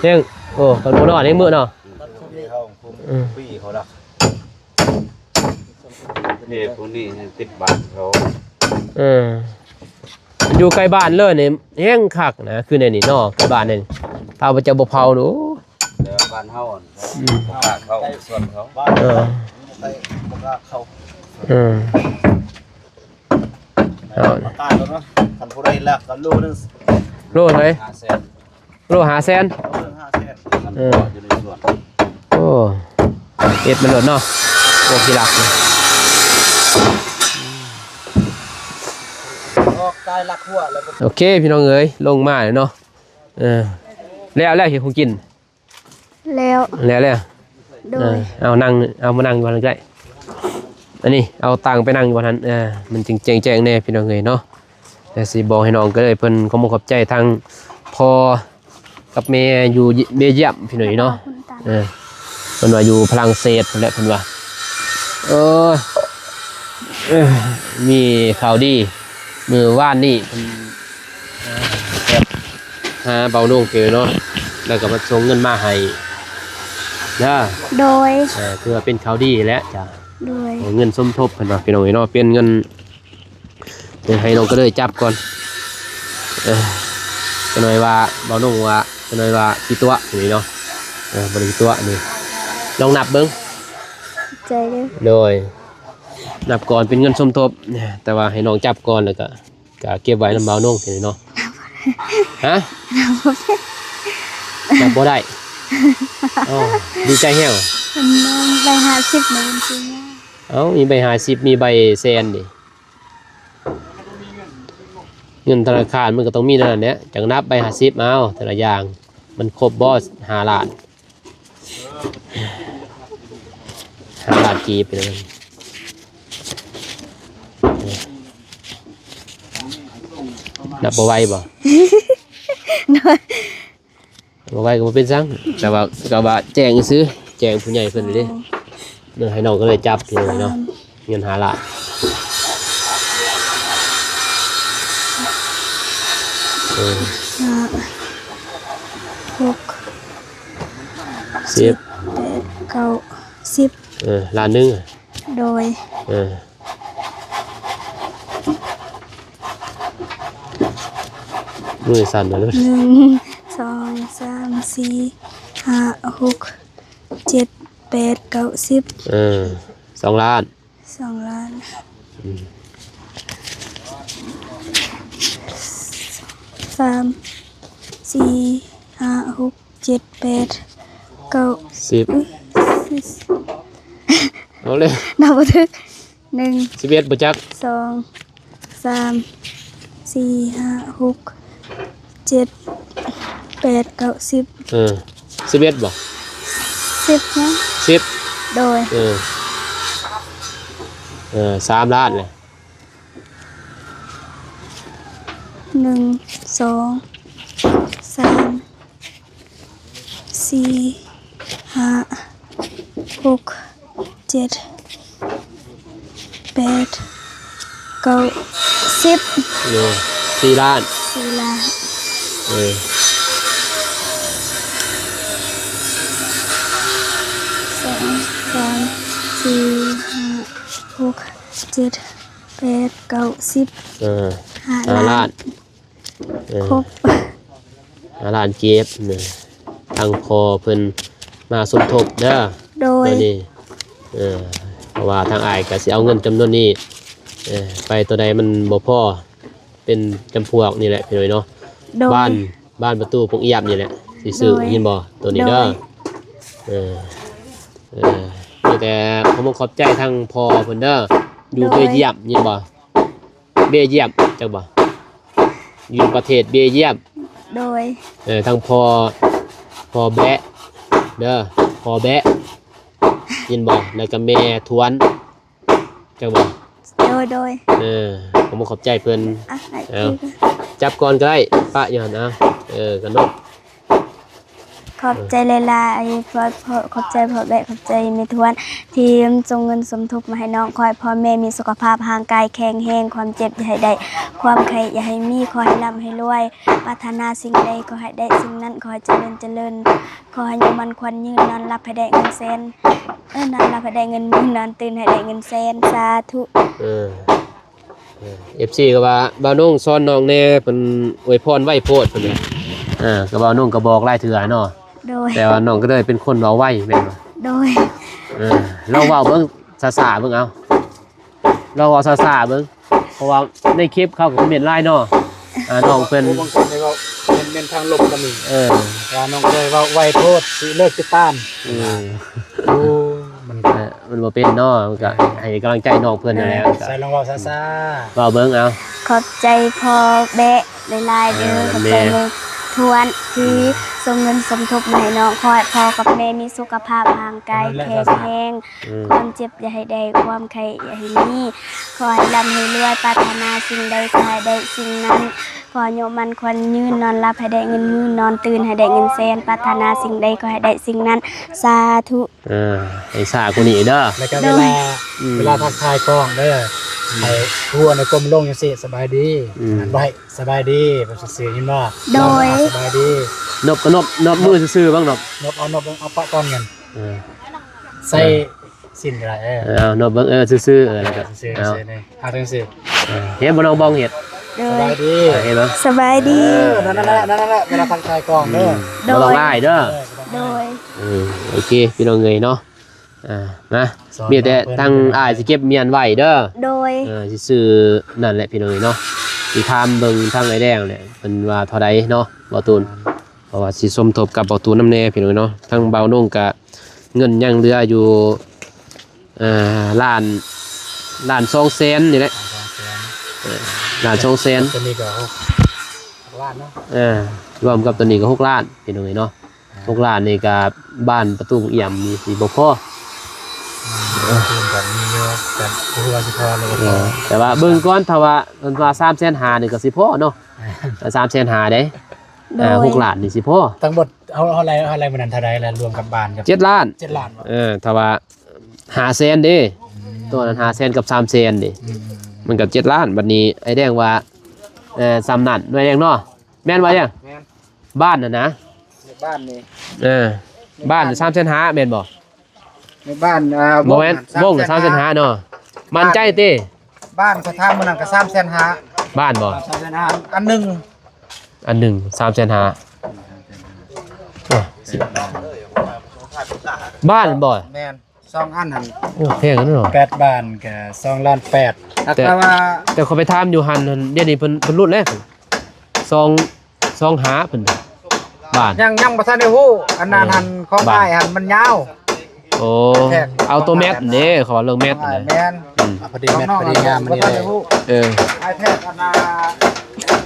ແຮ່ງ ໂອ້ ຄັນບໍ່ນອນແຮ່ງມື້ເນາະ ເອີ ນີ້ພວກນີ້ຕິດບ້ານເຂົາ ເອີ ຢູ່ໃກ້ບ້ານເລີຍນີ້ແຮ່ງຄັກນະ ຄືໃນນີ້ເນາະ ໃກ້ບ້ານນີ້ ຖ້າວ່າເຈົ້າບໍ່ເຜົາໂອ້ ແຕ່ວ່າບ້ານເຮົາ ອືມ ບໍ່ກ້າເຂົ້າສວນເຂົາ ເອີ ບໍ່ກ້າເຂົ້າ ເອີ ເອົາ ປະກາດແລ້ວເນາະ ຄັນຜູ້ໃດລັກກໍໂລໜຶ່ງ ໂລເທົ່າໃດ? ຫ້າແສນ ໂລຫ້າແສນ ໂລໜຶ່ງຫ້າແສນ ເອີ ຢູ່ໃນສວນ ໂອ້ ເຮັດມັນໂລດເນາະ ພວກທີ່ລັກນີ້ ອອກກາຍລັກຫົວແລ້ວ ໂອເຄ ພີ່ນ້ອງເອີຍ ລົງມາແລ້ວເນາະ ເອີ ແລ້ວ ແລ້ວເຮັດຂອງກິນ ແລ້ວ ແລ້ວ ແລ້ວ ໂດຍ ເອີ ເອົານັ່ງ ເອົາມານັ່ງຢູ່ຫັ້ນກໍໄດ້ ອັນນີ້ເອົາຕັ່ງໄປນັ່ງຢູ່ຫັ້ນ ເອີ ມັນຈຶ່ງແຈ້ງໆແດ່ພີ່ນ້ອງເອີຍເນາະ. ແຕ່ຊິບອກໃຫ້ນ້ອງກໍເລີຍ ເພິ່ນຂໍຂອບໃຈທາງພໍ່ກັບແມ່ຢູ່ເບລຢ້ຽມພີ່ນ້ອງເອີຍເນາະ. ເອີ ເພິ່ນວ່າຢູ່ຝຣັ່ງເສດພຸ້ນແຫຼະ ເພິ່ນວ່າ ເອີ ເອີ ມີຂ່າວດີ ມື້ວານນີ້ເພິ່ນ ຫາເບົານົງເຈີເນາະ ແລ້ວກໍມາສົ່ງເງິນມາໃຫ້ເດີ. ໂດຍ ເອີ ຖືວ່າເປັນຂ່າວດີແຫຼະຈ້າ. ໂດຍ ເງິນສົມທົບເພິ່ນວ່າ ພີ່ນ້ອງເອີຍເນາະ ເປັນເງິນ ເອີ ໃຫ້ນ້ອງກໍເລີຍຈັບກ່ອນ. ເອີ ຈັກໜ້ອຍວ່າເບົານົງວ່າ ຈັກໜ້ອຍວ່າຂີ້ຕົວະນີ້ເນາະ. ເອີ ບໍ່ໄດ້ຂີ້ຕົວະນີ້ ລອງນັບເບິ່ງ. ໃຈເດີ. ໂດຍ ນັບກ່ອນເປັນເງິນສົມທົບ ແຕ່ວ່າໃຫ້ນ້ອງຈັບກ່ອນ ແລ້ວກໍ ກະເກັບໄວ້ນຳເບົານົງນີ້ເນາະ. ຮະ? ນັບບໍ່ໄດ້. ອໍ ດີໃຈແຮງ. ມັນໄດ້ຫ້າສິບໃນບັນຊີ. ເອົ້າ ມີໃບຫ້າສິບ ມີໃບແສນເດ. ເງິນທະນາຄານມັນກໍຕ້ອງມີແນວນັ້ນແຫຼະ ຈັ່ງນັບໃບຫ້າສິບ. ເອົາ ແຕ່ລະຢ່າງ ມັນຄົບບໍ່ ຫ້າລ້ານ? ຫ້າລ້ານກີບ ພີ່ນ້ອງ. ນັບບໍ່ໄວບໍ່? ບໍ່ໄວກໍບໍ່ເປັນຫຍັງ ແຕ່ວ່າ ກໍວ່າແຈ້ງຊື່ໆ ແຈ້ງຜູ້ໃຫຍ່ເພິ່ນເດ້. ເອີ ໃຫ້ນ້ອງກໍເລີຍຈັບ ພີ່ນ້ອງເນາະ. ເງິນຫ້າລ້ານ ເອີ ຫ້າ ຫົກ ເຈັດ ສິບ ແປດ ເກົ້າ ສິບ ເອີ ລ້ານໜຶ່ງ. ໂດຍ ເອີ ມືສັ່ນເລີຍ. ໜຶ່ງ ສອງ ສາມ ສີ່ ຫ້າ ຫົກ ເຈັດ ແປດ ເກົ້າ ສິບ. ເອີ ສອງລ້ານ ສອງລ້ານ. ອືມ ສາມ ສີ່ ຫ້າ ຫົກ ເຈັດ ແປດ ເກົ້າ ສິບ. ເອົາເລີຍ ນັບບໍ່ຖືກ. ໜຶ່ງ ສິບເອັດບໍ່ຈັກ. ສອງ ສາມ ສີ່ ຫ້າ ຫົກ ເຈັດ ແປດ ເກົ້າ ສິບ. ເອີ ສິບເອັດບໍ່? ສິບຫຍັງ? ສິບ. ໂດຍ ເອີ ເອີ ສາມລ້ານແຫຼະ. ໜຶ່ງ ສອງ ສາມ ສີ່ ຫ້າ ຫົກ ເຈັດ ແປດ ເກົ້າ ສິບ. ເອີ ສີ່ລ້ານ ສີ່ລ້ານ. ເອີ ສອງ ສາມ ສີ່ ຫ້າ ຫົກ ເຈັດ ແປດ ເກົ້າ ສິບ. ເອີ ຫ້າ ຫ້າລ້ານ ລ້ານ. ເອີ ຄົບ ຫ້າລ້ານກີບນະ ທາງພໍ່ເພິ່ນມາສົມທົບເດີ. ໂດຍ ບາດນີ້ ເອີ ເພາະວ່າທາງອ້າຍກໍຊິເອົາເງິນຈຳນວນນີ້ ເອີ ໄປໂຕໃດມັນບໍ່ພໍ ເປັນຈຳພວກນີ້ແຫຼະ ພີ່ນ້ອງເນາະ. ໂດຍ ບານ ບານປະຕູປົງອຽບນີ້ແຫຼະ ຊິຊື້. ໂດຍ ເຫັນບໍ່ ໂຕນີ້ເດີ. ໂດຍ ເອີ ເອີ ມີແຕ່ຂໍຂອບໃຈທາງພໍ່ເພິ່ນເດີ ຢູ່ ໂດຍ ເບລຢ້ຽມ ເຫັນບໍ່? ເບລຢ້ຽມ ຈັກບໍ່? ຢູ່ປະເທດເບລຢ້ຽມ. ໂດຍ ເອີ ທັງພໍ່ ພໍ່ແບະເດີ ພໍ່ແບະ ຍິນບໍ່? ແລ້ວກໍແມ່ທວນ ຈັກບໍ່? ໂດຍ ໂດຍ ເອີ ຂໍຂອບໃຈເພິ່ນ. ອ່ະ ເອົາ ຈັບກ່ອນກໍໄດ້ ປະຢູ່ຫັ້ນ. ເອົາ ເອີ ກັນເນາະ. ຂອບໃຈຫຼາຍໆ ພໍ່ ຂອບໃຈພໍ່ແບະ ຂອບໃຈແມ່ທວນ ທີ່ສົ່ງເງິນສົມທົບມາໃຫ້ນ້ອງ. ຂໍໃຫ້ພໍ່ແມ່ມີສຸຂະພາບຮ່າງກາຍແຂງແຮງ ຄວາມເຈັບຢ່າໃຫ້ໄດ້ ຄວາມໄຂ້ຢ່າໃຫ້ມີ. ຂໍໃຫ້ລ່ຳໃຫ້ລວຍ ປາດຖະໜາສິ່ງໃດຂໍໃຫ້ໄດ້ສິ່ງນັ້ນ. ຂໍໃຫ້ຈະເລີນຈະເລີນ ຂໍໃຫ້ອາຍຸໝັ້ນຂວັນຍືນ ນອນຫຼັບໃຫ້ໄດ້ເງິນແສນ ເອີ ນອນຫຼັບໃຫ້ໄດ້ເງິນໝື່ນ ນອນຕື່ນໃຫ້ໄດ້ເງິນແສນ. ສາທຸ. ເອີ ເອີ ເອັຟຊີກໍວ່າ ບ່າວນົງສອນນ້ອງແດ່ ເພິ່ນອວຍພອນໄວໂພດ ເພິ່ນວ່າ. ເອີ ກໍບ່າວນົງກໍບອກຫຼາຍເທື່ອເນາະ. ໂດຍ ແຕ່ວ່ານ້ອງກໍເລີຍເປັນຄົນເວົ້າໄວແມ່ນບໍ່? ໂດຍ ເອີ ລອງເວົ້າເບິ່ງຊ້າໆເບິ່ງ. ເອົາ ລອງເວົ້າຊ້າໆເບິ່ງ ເພາະວ່າໃນຄລິບເຂົາກໍຄອມເມັນຫຼາຍເນາະ. ອ່າ ນ້ອງເພິ່ນ ໂອ້ ບາງຄົນນີ້ເວົ້າແມ່ນ ແມ່ນທາງລົບກໍມີ. ເອີ ວ່ານ້ອງເຄີຍເວົ້າໄວໂພດ ຊິເລີກຕິດຕາມ. ເອີ ໂອ້ ມັນ ເອີ ມັນບໍ່ເປັນເນາະ ມັນກໍໃຫ້ກຳລັງໃຈນ້ອງເພິ່ນນັ້ນແຫຼະ. ໃສ່ລອງເວົ້າຊ້າໆ ເວົ້າເບິ່ງ. ເອົາ ຂອບໃຈພໍ່ແບະຫຼາຍໆເດີ. ເອີ ຂອບໃຈແມ່ ແມ່ ທວນທີ່ ອືມ ສົ່ງເງິນສົມທົບມາໃຫ້ນ້ອງ. ຂໍໃຫ້ພໍ່ກັບແມ່ມີສຸຂະພາບຮ່າງກາຍແຂງແຮງ, ອືມ ຄວາມເຈັບຢ່າໃຫ້ໄດ້, ຄວາມໄຂ້ຢ່າໃຫ້ມີ, ຂໍໃຫ້ລ່ຳໃຫ້ລວຍ, ປາດຖະໜາສິ່ງໃດຂໍໃຫ້ໄດ້ສິ່ງນັ້ນ, ຂໍອາຍຸໝັ້ນຂວັນຍືນ, ນອນຫຼັບໃຫ້ໄດ້ເງິນໝື່ນ, ນອນຕື່ນໃຫ້ໄດ້ເງິນແສນ, ປາດຖະໜາສິ່ງໃດຂໍໃຫ້ໄດ້ສິ່ງນັ້ນ, ສາທຸ. ອ່າ ໃຫ້ຊ້າກວ່ານີ້ເດີ ແລ້ວກໍເວລາ ໂດຍ ອືມ ເວລາທັກທາຍກ້ອງເດີ ອືມ ໃຫ້ຫົວໃນກົ້ມລົງຈັ່ງຊີ້ ສະບາຍດີ ອືມ ນັ້ນໄວ້ ສະບາຍດີ ແບບຊື່ໆ ຍິນບໍ່? ໂດຍ ສະບາຍດີ ນົບກໍນົບ ນົບມືຊື່ໆ ເບິ່ງນົບ ນົບເອົາ ນົບເອົາປະກ່ອນກັນ ເອີ ໃສ່ ເອີ ສິ້ນກໍໄດ້ ເອີ ເອີ ເອົານົບເບິ່ງ ເອີ ຊື່ໆ ເອີ ແລ້ວກໍ ເອີ ຊື່ໆ ເອົາ ຊື່ໆ ນີ້ ເອົາຈັ່ງຊີ້ ເອີ ເຫັນບໍ່ນ້ອງບອງເຮັດ? ໂດຍ ສະບາຍດີ ເອີ ເຫັນບໍ່? ສະບາຍດີ ເອີ ນັ້ນແຫຼະ ນັ້ນແຫຼະ ເວລາທັກທາຍກ້ອງເດີ ອືມ ໂດຍ ບໍ່ຕ້ອງລາຍເດີ ໂດຍ ເອີ ໂອເຄ ພີ່ນ້ອງເອີຍເນາະ ອ່າ ນະ ມີແຕ່ທາງອ້າຍຊິເກັບມ້ຽນໄວ້ເດີ ໂດຍ ເອີ ຊິຊື້ນັ້ນແຫຼະພີ່ນ້ອງເອີຍເນາະ ຊິຖາມເບິ່ງທາງອ້າຍແດງແຫຼະ ເພິ່ນວ່າເທົ່າໃດເນາະ ບ່າວຕູນ ເພາະວ່າຊິສົມທົບກັບບ່າວຕູນນຳແດ່ພີ່ນ້ອງເອີຍເນາະ ທາງບ່າວນົງກະເງິນຍັງເຫຼືອຢູ່ ເອີ ລ້ານ ລ້ານສອງແສນນີ້ແຫຼະ ສອງແສນ ເອີ ລ້ານສອງແສນ ຕົວນີ້ກໍຫົກ ຫົກລ້ານເນາະ ເອີ ລວມກັບຕົວນີ້ກໍຫົກລ້ານພີ່ນ້ອງເອີຍເນາະ ຫົກລ້ານນີ້ກໍບ້ານປະຕູບັກອ່ຽມນີ້ຊິບໍ່ພໍ ອືມ ເອີ ຄືນກັນມີຢູ່ ແຕ່ບໍ່ຮູ້ວ່າຊິພໍຫຼືບໍ່ພໍ ເອີ ແຕ່ວ່າເບິ່ງກ່ອນ ຖ້າວ່າເພິ່ນວ່າສາມແສນຫ້ານີ້ກໍຊິພໍເນາະ ແມ່ນ ສາມແສນຫ້າເດ້ ໂດຍ ອ່າ ຫົກລ້ານນີ້ຊິພໍ ທັງໝົດເຮົາ ເຮົາໄລ່ ເຮົາໄລ່ມື້ນັ້ນເທົ່າໃດລະ ລວມກັບບ້ານກັບ ເຈັດລ້ານ ເຈັດລ້ານບໍ່ ເອີ ຖ້າວ່າຫ້າແສນເດ້ ອືມ ຕົວນັ້ນຫ້າແສນກັບສາມແສນເດ້ ອືມ ມັນກໍເຈັດລ້ານ ບັດນີ້ອ້າຍແດງວ່າ ເອີ ສ່ຳນັ້ນ ອ້າຍແດງເນາະ ແມ່ນບໍ່ຫຍັງ? ແມ່ນ ບ້ານຫັ້ນນະ ບ້ານນີ້ ເອີ ບ້ານ ບ້ານສາມແສນຫ້າແມ່ນບໍ່? ໃນບ້ານ ອ່າ ບໍ່ແມ່ນ ວົງ ວົງສາມແສນຫ້າເນາະ ໝັ້ນໃຈຕິ? ບ້ານເຂົາຖາມມື້ນັ້ນກໍສາມແສນຫ້າ ບ້ານບໍ່? ສາມແສນຫ້າ ອັນໜຶ່ງ ອັນໜຶ່ງສາມແສນຫ້າ ໂອ້ ສິບ ບ້ານບໍ່? ແມ່ນ ສອງອັນຫັ້ນ ໂອ້ ແພງເນາະ ແປດບ້ານກໍສອງລ້ານແປດ ແຕ່ ແຕ່ວ່າ ແຕ່ຂ້ອຍໄປຖາມຢູ່ຫັ້ນ ດຽວນີ້ເພິ່ນ ເພິ່ນຫຼຸດແລ້ວ ສອງ ສອງຫ້າເພິ່ນ ບ້ານ ຍັງ ຍັງບໍ່ທັນໄດ້ຮູ້ ອັນນັ້ນ ເອີ ຫັ້ນ ຂອງອ້າຍຫັ້ນມັນຍາວ ໂອ້ ເອົາຕົວແມັດເດ້ ເຂົາວ່າເລື່ອງແມັດນະ ແມ່ນ ອືມ ພໍດີແມັດ ພໍດີງາມ ບໍ່ທັນໄດ້ຮູ້ ເອີ ອ້າຍແທກອັນນ່າ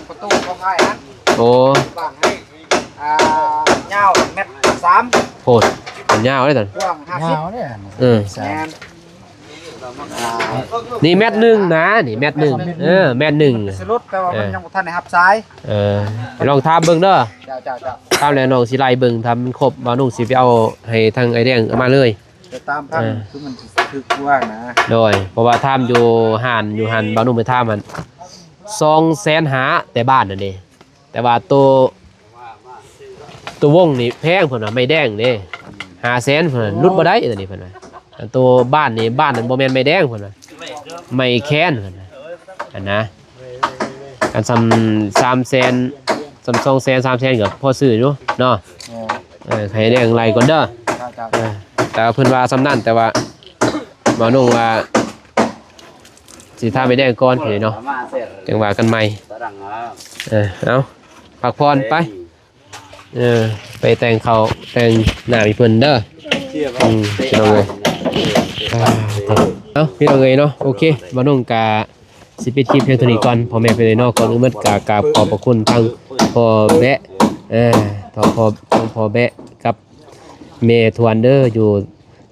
ປະຕູຂອງອ້າຍຫັ້ນ ໂອ້ ບ້ານໃຫ້ ອ່າ ຍາວແມັດສາມ ໂພດ ມັນຍາວເດ້ ກວ້າງຫ້າສິບ ຍາວເດ້ ເອີ ແມ່ນ ອ່າ ນີ້ແມັດໜຶ່ງນະ ນີ້ແມັດໜຶ່ງ ເອີ ແມັດໜຶ່ງ ສະຫຼຸດ ແຕ່ວ່າມັນ ເອີ ຍັງບໍ່ທັນໄດ້ຮັບສາຍ ເອີ ລອງຖາມເບິ່ງເດີ ເຈົ້າ ເຈົ້າ ເຈົ້າ ຖາມແລ້ວນ້ອງຊິໄລ່ເບິ່ງ ຖ້າມັນຄົບ ບ່າວນຸ່ງຊິໄປເອົາໃຫ້ທາງອ້າຍແດງເອົາມາເລີຍ ແຕ່ຕາມພັນ ເອີ ຄືມັນຊິຖືກກວ່ານະ ໂດຍ ເພາະວ່າຖາມຢູ່ຮ້ານ ຢູ່ຮ້ານ ບ່າວນຸ່ງໄປຖາມຫັ້ນ ສອງແສນຫ້າ ແຕ່ບ້ານຫັ້ນເດ້ ແຕ່ວ່າໂຕ ໂຕວົງນີ້ແພງເພິ່ນວ່າ ໄມ້ແດງເດ້ ຫ້າແສນເພິ່ນວ່າ ຫຼຸດບໍ່ໄດ້ຕົວນີ້ເພິ່ນວ່າ ອັນໂຕບ້ານນີ້ ບ້ານນັ້ນບໍ່ແມ່ນໄມ້ແດງເພິ່ນວ່າ ໄມ້ແຄນເພິ່ນວ່າ ຫັ້ນນະ ອັນສ່ຳສາມແສນ ສ່ຳສອງແສນ ສາມແສນກໍພໍຊື້ຢູ່ເນາະ ເອີ ໃຫ້ແດງໄລ່ກ່ອນເດີ ເອີ ແຕ່ວ່າເພິ່ນວ່າສ່ຳນັ້ນ ແຕ່ວ່າ ບ່າວນຸ່ງວ່າ ຊິຖາມໄອ້ແດງກ່ອນເດ້ເນາະ ຈັ່ງວ່າກັນໃໝ່ ເອີ ເອົາ ພັກຜ່ອນໄປ ເອີ ໄປແຕ່ງເຂົ້າແຕ່ງນ້ຳໃຫ້ເພິ່ນເດີ ອືມ ພີ່ນ້ອງເອີຍ ເອົາ ພີ່ນ້ອງເອີຍເນາະ ໂອເຄ ບ່າວນຸ່ງກະຊິປິດຄລິບພຽງເທົ່ານີ້ກ່ອນ ພໍ່ແມ່ພີ່ນ້ອງເນາະ ກ່ອນອື່ນໝົດກະກາບຂອບພະຄຸນທາງພໍ່ແບະ ເອີ ທາງພໍ່ ທາງພໍ່ແບະກັບແມ່ທວນເດີ ຢູ່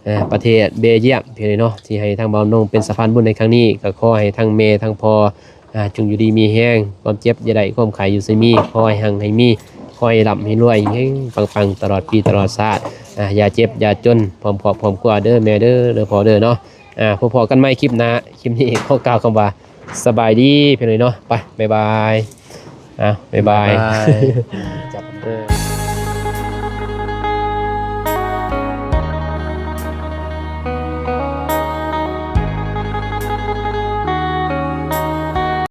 ອ່າ ປະເທດເບລຢ້ຽມ ພີ່ນ້ອງເນາະ ທີ່ໃຫ້ທາງບ່າວນົງເປັນສະພານບຸນໃນຄັ້ງນີ້ ກໍຂໍໃຫ້ທັງແມ່ທັງພໍ່ ອ່າ ຈົ່ງຢູ່ດີມີແຮງ ຄວາມເຈັບຢ່າໄດ້ ຄວາມໄຂ້ຢູ່ໄສມີ ຂໍໃຫ້ຮັ່ງໃຫ້ມີ ຂໍໃຫ້ລ່ຳໃຫ້ລວຍ ເຮັງໆ ປັງໆ ຕະຫຼອດປີຕະຫຼອດຊາດ ອ່າ ຢ່າເຈັບຢ່າຈົນ ພ້ອມຄອບພ້ອມຄົວເດີແມ່ເດີ ເດີພໍ່ເດີເນາະ ອ່າ ພົບພໍ້ກັນໃໝ່ຄລິບໜ້າ ຄລິບນີ້ຂໍກ່າວຄຳວ່າ ສະບາຍດີ ພີ່ນ້ອງເນາະ ໄປ ບາຍບາຍ ອ່າ ບາຍບາຍ ບາຍບາຍ ເອີ.